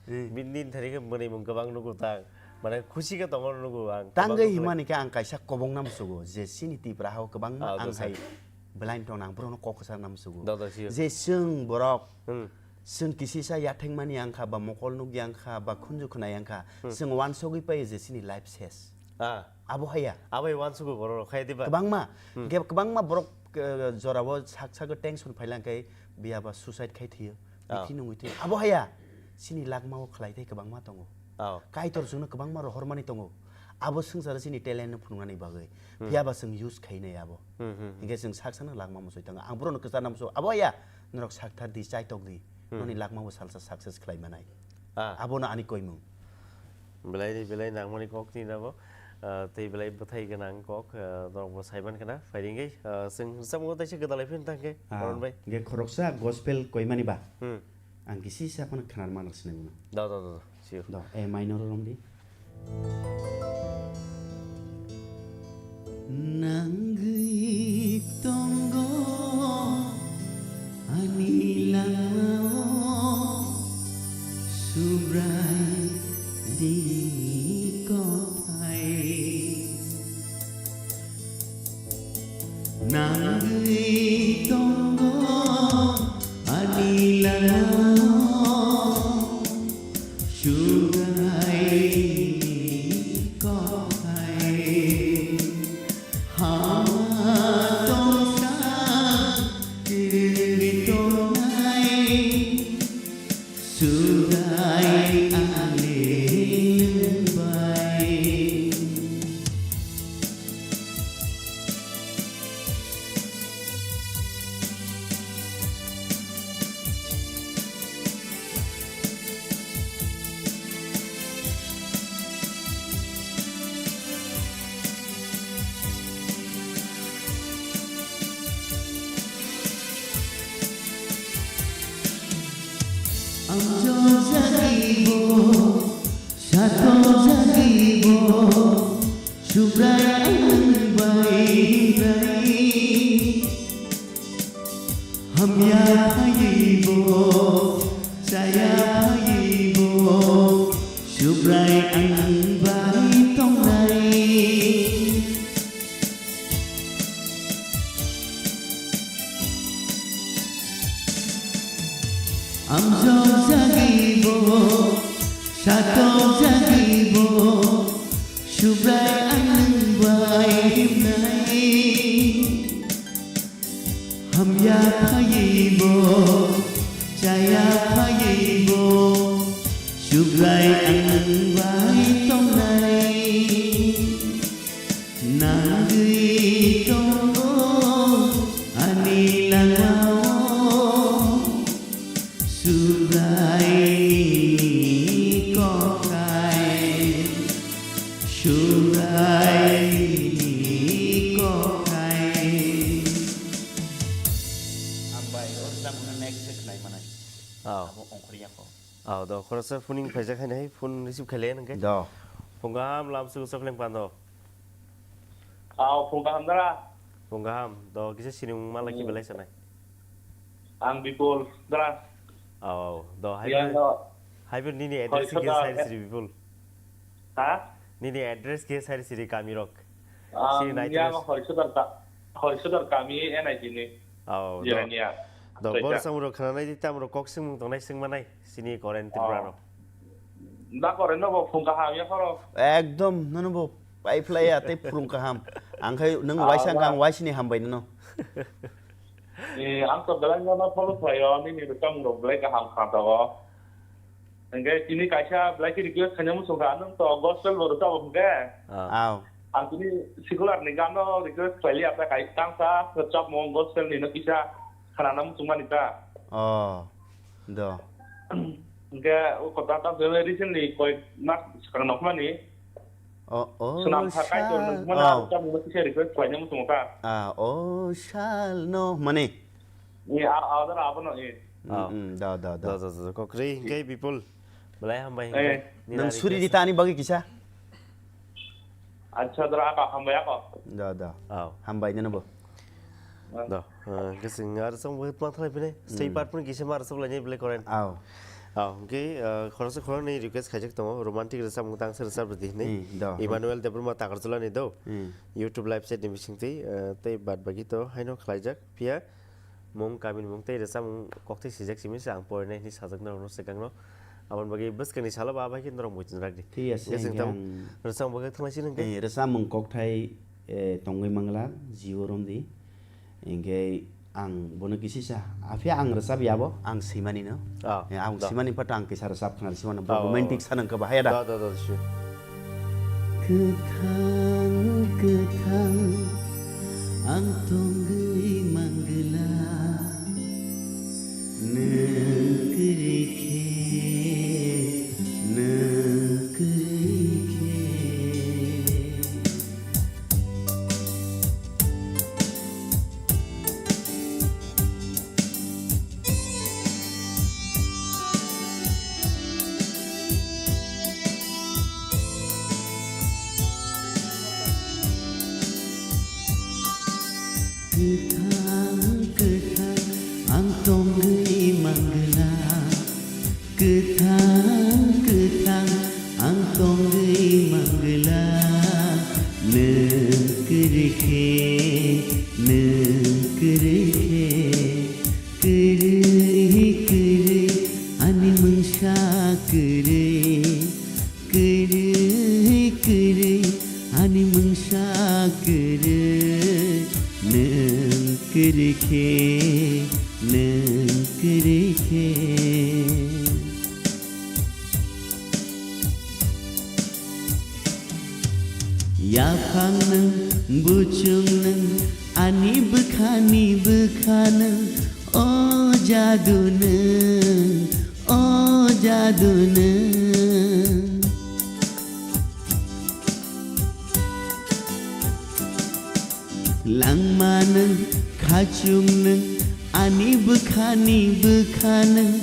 Hmm. Bini nini thani khe mwnwi mung kwbang nugo tang. Mane khusi khe tongma nugo ang. Tangwi kwbang himani khe ang kaisa kobong na musugo je chini Tipra hao kwbangma Ah, ang dosa. Hai blind tong ang borokno kok kwchar na musugo. Do, do, sure. Je chwng borok Hmm. Chwng kisisa yathengmani wngkha ba mokol nukya wngkha ba khunju khwnaya wngkha, Hmm. chwng uansugwi paio je chini life ses. Ah. Abo haya. Abo hai uansugwi borok rok khai diba? Kwbangma. Hmm. Ge-, kwbangma borok, eh, jorao sak sago tension phailangkhe biya ba suicide khai thwiyo. Ah. Bithi nungwi thwiyo. Abo haya. Chini lakmao khlai tei kwbangma tongo. Ah. Kaitor chwngno kwbangma rohormani tongo. Abo swngcharo chini talent no phunuknani bagwi. Hmm. Phiya ba chwng use khainai abo. Hmm, hmm, hmm. Hinkhe chwng sak sakno lakma muchwi tongo. Ang borokno kwcharna muchungo. Abo haya. Norok sakthar di, chaitok di. Hmm. Noni lakma bo salsa success khlai manai. Ah. Abono ani koimung. Belai ni belai nangmani kok ni nabo. Ah, tei belai bwthai gwnang kok, ah, norok bo sai man khna. Phai ringwi, ah, chwng rwchapmung taisa gwdalai phin thangkhe, Ah, Koron bai. Ge khoroksa gospel koimani ba? Hmm. Ang kisi sa phano khnar manok sinai bono. Da, da, da, da. Sure. Da, A minor rom di. Nangwi tongo ani langmao Subrai di kothai. Nangwi tongo Amjok jagwi bo, satok jagwi bo, Subrai ang bai bai. Hamya phaiwi bo, chaya phaiwi bo, Subrai ang bai tongnai. Amjok jagwi bo, satok jagwi bo, Subrai ang bai himnai. Hamya phaiwi bo, chaya phaiwi bo, Subrai ang bai tongnai. Nangwi tongo ani langmao, Subrai ni kokai, Subrai ni kokai. Hambai, o rwchapmungno next se khlai manai. Oh. Abo ongkhorya kho. Oh, do, khoroksa phoning phaijak haino hai phone receive khailai nang khe. Do. Phung kaham lam sugu sok leng pando. Oh, phung kaham dara. Phung kaham, do, kisa sinimung mala ki Hmm. belai sanai. Ang Bipul dara. Oh, do, hai Ya, bo, do. Hai bo nini address Horisodar. Kisa sai siri Bipul. Ha? Nini address kisa sai siri kami rok. Ang Siri nai yang address. Horisodar ka-, Horisodar kami N I G ni. Oh, do. Jirania. Do, Kaisa. Bor samung rok khana nai di, tam rok kok singmung tong nai sing manai. Sini Koren Tripura Oh. rok. Da Koren no bo phung kaham ya khoro. Ekdom, nono bo pai phlai ya, tei phung kaham. Ang khai nang Ah, waisa ang na. Kang waisini hambai nono. Eh, ang to belai no follow khlai o, nini rwchapmung rok belai kaham kha to. Hingke tini kaisa belai ke request khaina muchung kha, nung to gospel bo rwchap bo hingke. Ah. Aw. Ang tini secular ni gan no request khlai liya, ta kai tangsa rwchapmung gospel ni no kisa khanana muchung mani ta. Oh. Do. Hingke o kota ta recently koi mas swkang nokmani. Oh, oh, Swnam tha kaitor sal. Nung mani Oh. Rwchapmung no kisa request khlaina muchung kha. Ah, oh, sal no mani. Ni a, a, dara abono, eh. Mm, Ah. Mm, da, da, da. Da, da, da, da. Kokri, hingke Bipul. Belai hambai hingke. Eh. Nina Nang suri request. Di tani bagi kisa. Acha, dara, ako, hambai ako. Da, da. Aw. Hambai nana bo. Ah. Da. Eh, hingke sing ar song bo tmang thalai pine. Stay Mm. Part pun kisa mar song lani belai koren. Aw. Aw, hingke, eh, khoroksa khoroknwi request khaijak tongo, romantic rwchapmung tangsa rwchap rwdi hinwi. Mm, da. Emmanuel Debbarma Takarjala ni do. Mm. YouTube live chat ni bisingtwi, eh, tei bad bagi to haino khlaijak. Phiya mung, kamini mung tei rwchapmung kokthai swijak simi se ang porinai hinwi sajak norokno swkangno. Aboni bagwi bwskangni salo ba bai khe norok muitu rakdi. Thik ase, Hingke chwng hingke tam ang rwchapmung bagwi thangnaisi hwnkhe. Eh, rwchapmung kokthai, eh, tongwi mangla, Jio romdi. Hingke ang bono kisisa, aphi ang rwchap yabo, ang swimani no. Ah, Eh, ang da. Swimani phato ang kisa rwchap khna swimano, bo Ah, romantic ah. Sanang khe bahaya da. Da, da, da, sure. Kwthang, kwthang, ang tongwi mangla, nwng kwrwi khe, nwng kwrwi khe. Kwthang, kwthang, ang tongwi mangla. Kwthang, kwthang, ang tongwi mangla. Nwng kwrwi khe, nwng kwrwi khe. Kwrwi, kwrwi, ani mungsa kwrwi. Kwrwi, kwrwi, ani mungsa kwrwi. Nwng kwrwi khe, nwng kwrwi khe. Yaphang nwng, buchung nwng, ani bwkhani bwkha nwng, o jadu nwng, o jadu nwng. Langma nwng, khachung nwng, ani bwkhani bwkha nwng,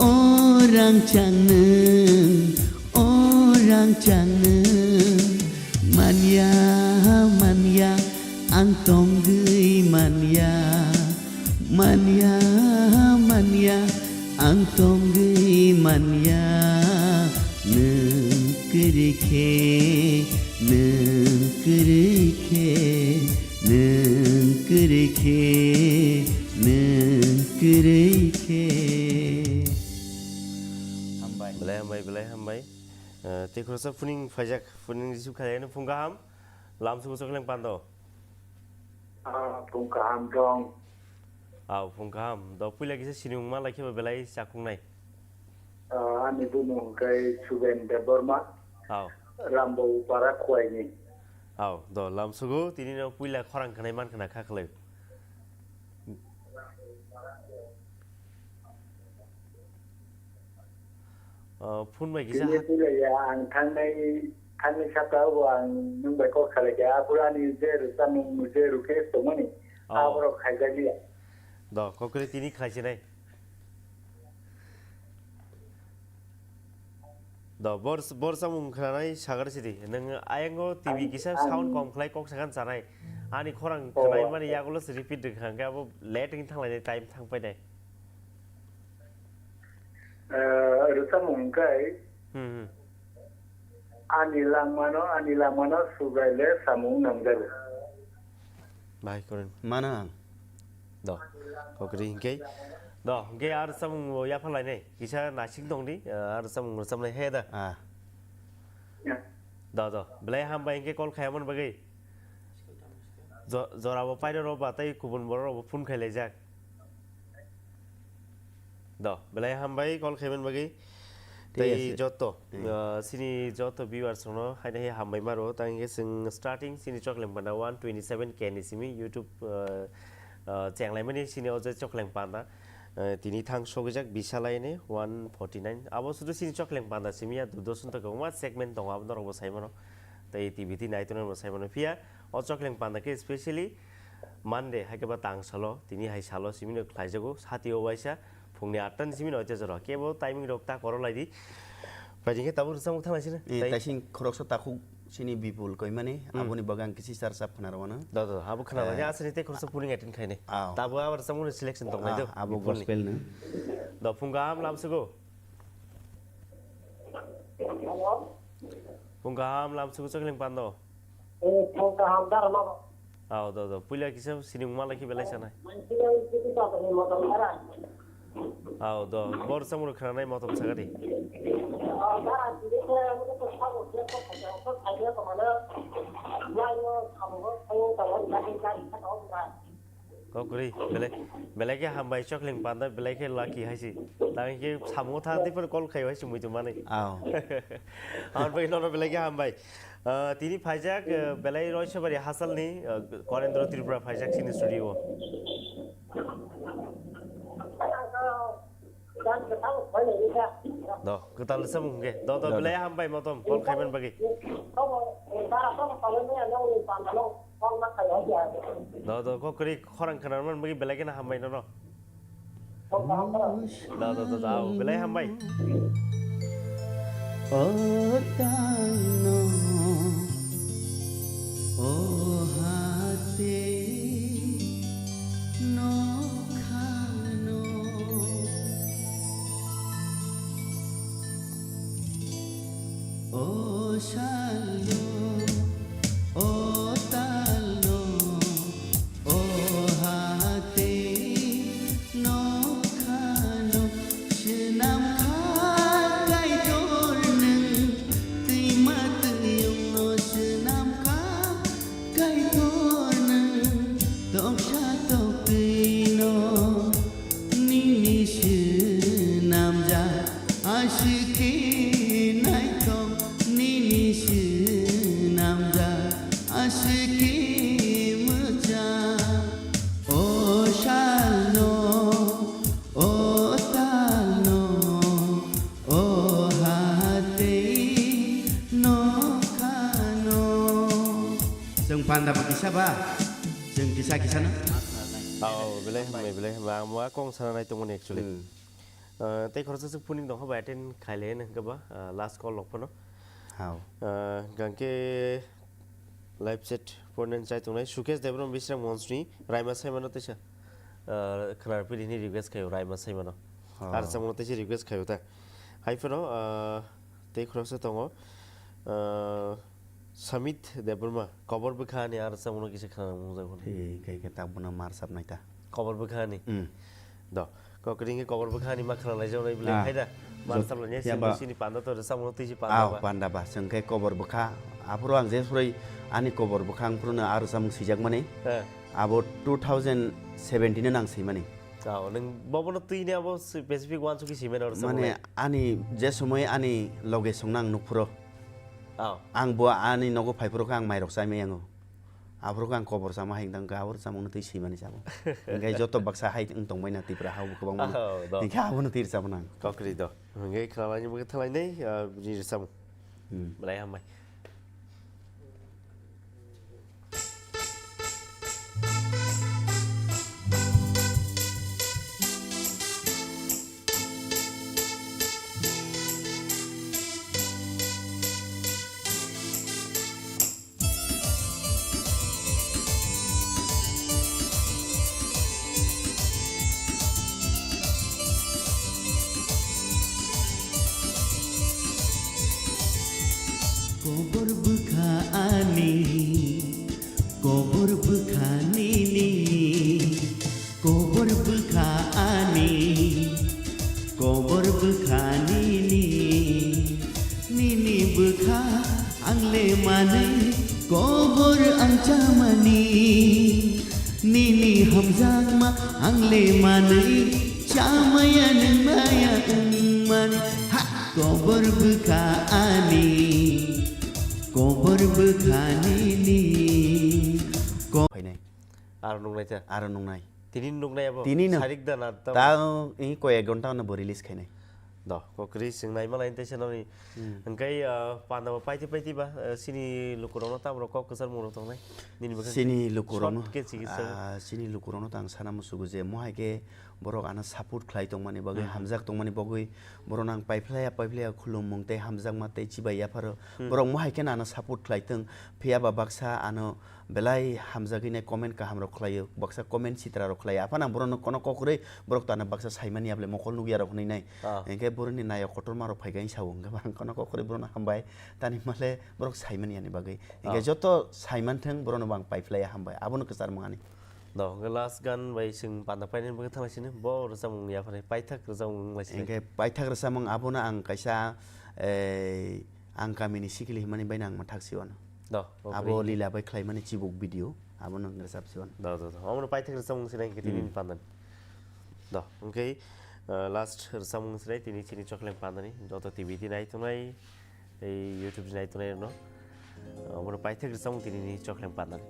O rangchak nwng, o rangchak nwng, manya, manya, ang tongwi manya, manya, manya, ang tongwi manya, nwng kwrwi khe, nwng kwrwi khe, nwng kwrwi khe, nwng kwrwi khe. Hambai. Belai hambai, belai hambai. Eh, tei khoroksa phuning phaijak, phuning receive khaiyano phung kaham. Lamsugo Chokleng Pando. Ah, phung kaham dong. Aw, phung kaham. Do puila kisa sinimung ma lai khe ba belai chakhungnai. Ah, ani buno hwnkhe Suben Debbarma. Aw. Rambau Para Khuaini. Aw, do lamsugo tini no puila khorang khnai man khna kha khlai. Oh, phone bai kisa tini ha- puila ya ang thangnai, thangnai sapta o ang nwng bai kok salai kha. Aphuru ani je rwchapmung je request tongmani, oh, aborok khaijak liya. Do, kokri tini khlai sinai. Do, bor, bor samung khwnanai sagar sidi. Nwng ayango T V ang, kisa ang sound kom khlai kok sagan chanai. Ani khorang, oh, khwnai mani yagulo se repeat rwkha hwnkhe abo late wngwi thanglainai, time thang painai. Eh, rwchapmung hwnkhe hmm, hmm. Ani langmano, ani langmano Subraile samung nangjago. Bai, koren. Mano ang. Do, kokri hwnkhe. Do, hwnkhe ar samung bo yapha lainai. Kisa nasing tongdi, eh, ar samung rwchapnai he da. Ah. Ya. Do, do. Belai hambai hwnkhe call khaiyamani bagwi. Jo-, jorabo pairok rok ba tei kubun borok rok bo phone khai laijak. Do, belai hambai call khaimani bagwi. Thik tei ase. Joto, hmm, ah, sini joto viewers rokno haino hai hambai maro. Tang hwnkhe chwng starting sini Chokleng Panda one twenty seven K ni simi YouTube, ah, ah, chenglaimani sini o je Chokleng Panda. Ah, tini thang sogijak bisalaini one forty nine. Abo sudu sini Chokleng Panda simi ya Doordarshan to kwbangma segment tongo, abo norok bo saimano. Tei T V twi naitongnai bo saimano. Phiya o Chokleng Panda khe specially Monday, hai khe ba tang salo, tini hai salo, simi no khlaijago, sati o waisa, phungni atta ni simi no oite jora. Kebo timing rok ta koro lai di. Bai, dingkhe tabuk rwchapmung thanglai sini. Eh, tai taising khoroksa takhuk sini Bipul koimani, hmm, aboni bagwi ang kisi char chap khna rwmano. Do, do, abo khna rwmani, eh, aswk ni tei khoroksa puning attend khainai. Aw. Tabuk abo rwchapmung ni selection tong nai do, ah, abo Bipul ni. Gospel no. Do, phung kaham lamsugo. Hello? Phung kaham lamsugo Chokleng Pando. Eh, phung kaham dar ma. Aw, do, do. Puila kisa sinimung ma lai khe belai sanai. Mansi yang itu tak ada motor merah. Aw, do. Bor samung khna nai motom sagadi. Oh, dar, itu saya itu tak tahu, dia tak tahu, tak tahu dia ke mana. Dia yang kamu, saya tahu, dia kan tak tahu, kan. Kokri, belai, belai khe hambai Chokleng Panda, belai khe lucky hai si. Tang khe samung tha di phano call khai hai si muitu mani. Aw. Hambai nono belai khe hambai. Ah, tini phaijak, ah, belai Roisabari hasalni, ah, Korendra Tripura phaijak sini studio o. Do, kwtal samung hwnkhe. Do, do, do, belai do. Hambai motom, call khaiman bagwi. Do, do, kokri khorang khwnaman bagwi belai kheno hambai nono. Do, do, do, do, belai hambai. O tangno, o hate, nokhano, o salno, o talno, o hate nokhano swnam kha Kaitor nwng, twima twiyungno swnam kha Kaitor nwng, toksa toktwino nini swnamjak, aswk khe naithok nini swnamjak, aswk khe mwchang. O salno, o talno, o hate nokhano. Chwng panda bo kisa ba, chwng kisa kisa no. Oh, belai hambai, belai hambai. Ang mo kong sana nai tongmani actually. Hmm. Ah, tei khoroksa swk phuning tongkha bai attend khailai hwnkhe ba, ah, last call rok phano. Hao. Ah, hwnkhe live chat ponen chai tongnai Sukesh Debbarma Bisram Monsni Raima Saimano teisa, ah, khwnar pili hwnwi request khaio Raima Saimano. Oh. Ar samungno teisa request khaio ta. Hai phano, ah, tei khoroksa tongo, ah, Samit Debbarma, kobor bwkha ni ar samungno kisa khwna mung jago. Thik khe, khe tabukno mar sap nai ta. Kobor bwkha ni? Hmm. Do, kokri hwnkhe kobor bwkha ni ma khwna lai jago nai bwle. Ah. Hai da? Mar sap lai ya sini ba. Sini panda to rwchapmung twi si panda ba. Aw, panda ba. Chwng khe kobor bwkha. Aphuru ang je phurui ani kobor bwkha ang phuru no ar samung swijak mani. Eh. Abo two thousand seventeen no nang swi mani. Aw, nwng bobono twi ni abo specific uansukhe swi mani ar samung lai. Mane ani je somoi ani loge song nang nuk phuru. Aw. Ang bo ani nogo phai phuru khe ang mairok chai mai yango. Aphuru khe ang kobor chama hai wngtang khe, aboro chamungno twi swimani chamo. Hinkhe joto baksa hai wng tongbaina Tripura ha o kwbangma. Oh, do. Hinkhe abono twi rwchapmano ang. Kokri do. Hinkhe khwna laini bagwi thanglainai, ah, bini rwchapmung. Hmm. Belai hambai. Kobor bwkha ani, kobor bwkha nini, kobor bwkha ani, kobor bwkha nini, nini bwkha ang le manwi kobor ang chamani, nini hamjakma ang le manwi chamaya nwng maya wngmani. Ha! Kobor bwkha ani, kobor bwkha nini. Ko- Phainai. Aro nungnai ta? Aro nungnai. Tini nungnai abo? Tini no. Sarik da na ta? Ta, eh, koi ek ghonta no bo release khainai. Do, kokri sing nai malai tei se noni. Hmm. Hingkai, ah, panda bo paiti paiti ba, eh, sini lukurokno ta borok kok kwchar mung rok tongnai. Nini bwkhak sini lukurokno, short khe chikitsa. Ah, sini lukurokno ta ang sana musugo je mohai khe borok ano support khlai tongmani bagwi, hmm, hamjak tongmani bagwi, borokno ang paiphlaiya, paiphlaiya khulumung tei hamjakma tei chibai yapharo. Hmm. Borok mohai kheno ano support khlai tong, phiya ba baksa ano belai hamjagwi nai comment kaham rok khlaio, baksa comment sitra rok khlaio. Aphano ang borokno kono kokrwi borok to ano baksa saimani ya bole mokol nukya rok hwnwi nai. Ah. Hinkhe borokni nayok kotorma rok phaikha ang sao, hinkhe ang kono kokrwi borokno hambai. Tani male borok saimani yani bagwi. Hinkhe ah, joto saimanthwng borokno bo ang paiphlaiya hambai. Abono kwchar mung ani. Do, hwnkhe last gan bai chwng panda painani bagwi thanglaisini, bo rwchapmung yapharwi paithak rwchapmung wnglaisini. Hinkhe paithak rwchapmung abono ang kaisa, eh, Ang Kamini Sikili himani baino ang mwthak siwano. Do, abo Lila bai khlaimani chibuk video, abono ang rwchap siwano. Do, do, do. Omono paithak rwchapmung sinai hinkhe tini hmm, pandani. Do, hwnkhe, eh, last rwchapmung sinai tini chini Chokleng pandani. Joto T V di nai tongnai, ei YouTube di nai tongnai rokno. Omono paithak rwchapmung tini ni Chokleng pandani.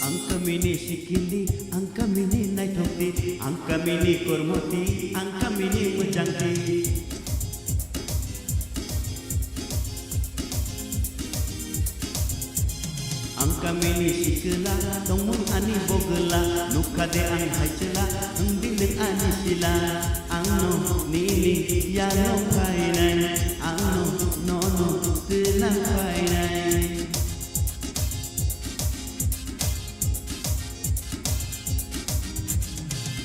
Ang Kamini Sikili, ang Kamini Naithokti, ang Kamini Kormoti, ang Kamini Mwchangti. Ang Kamini Sikila, tongmung ani bogwla, nukha de ang hai chwla, wng di nwng ani sila, ang no nini yano phainai, ang no nono twlang phainai.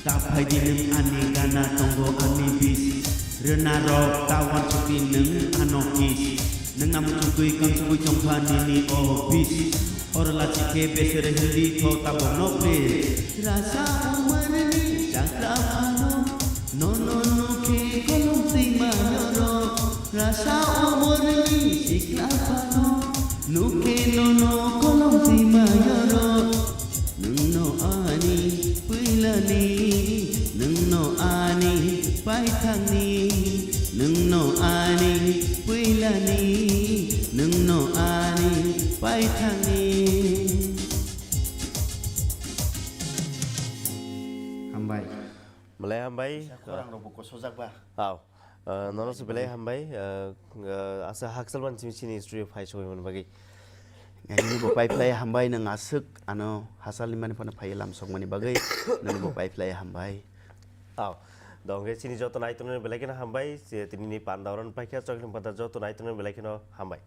Ta phaidi nwng ani gana tongo ani bis. Rwna rok ta uansukdi nwng ano kiss. Nwng amo chukwi kamsugwi tongkha nini office. Oro lachikhe besere hindi tho tabokno please. Rasa umarni chakra phano, nono nukhe kolom twima yoro. Rasa umarni sikla phano, nukhe nono kolom twima yoro. Nwngno ani puilani, nwngno ani paithakni, nwngno ani puilani, nwngno ani Belai hambai. Khorang rok bo kosojak ba. Aw. Nono se belai hambai. Asa hakchal ban chini chini studio phai sogwi mani bagwi. Nini bo pai phlai hambai, nang aswk ano hachal ni mani phano phai lam sokmani bagwi. Nini bo pai phlai hambai. Aw. Dongke chini joto naitonani belai kena hambai. Tini ni panda oron paikha chokni panda joto naitonani belai kena hambai.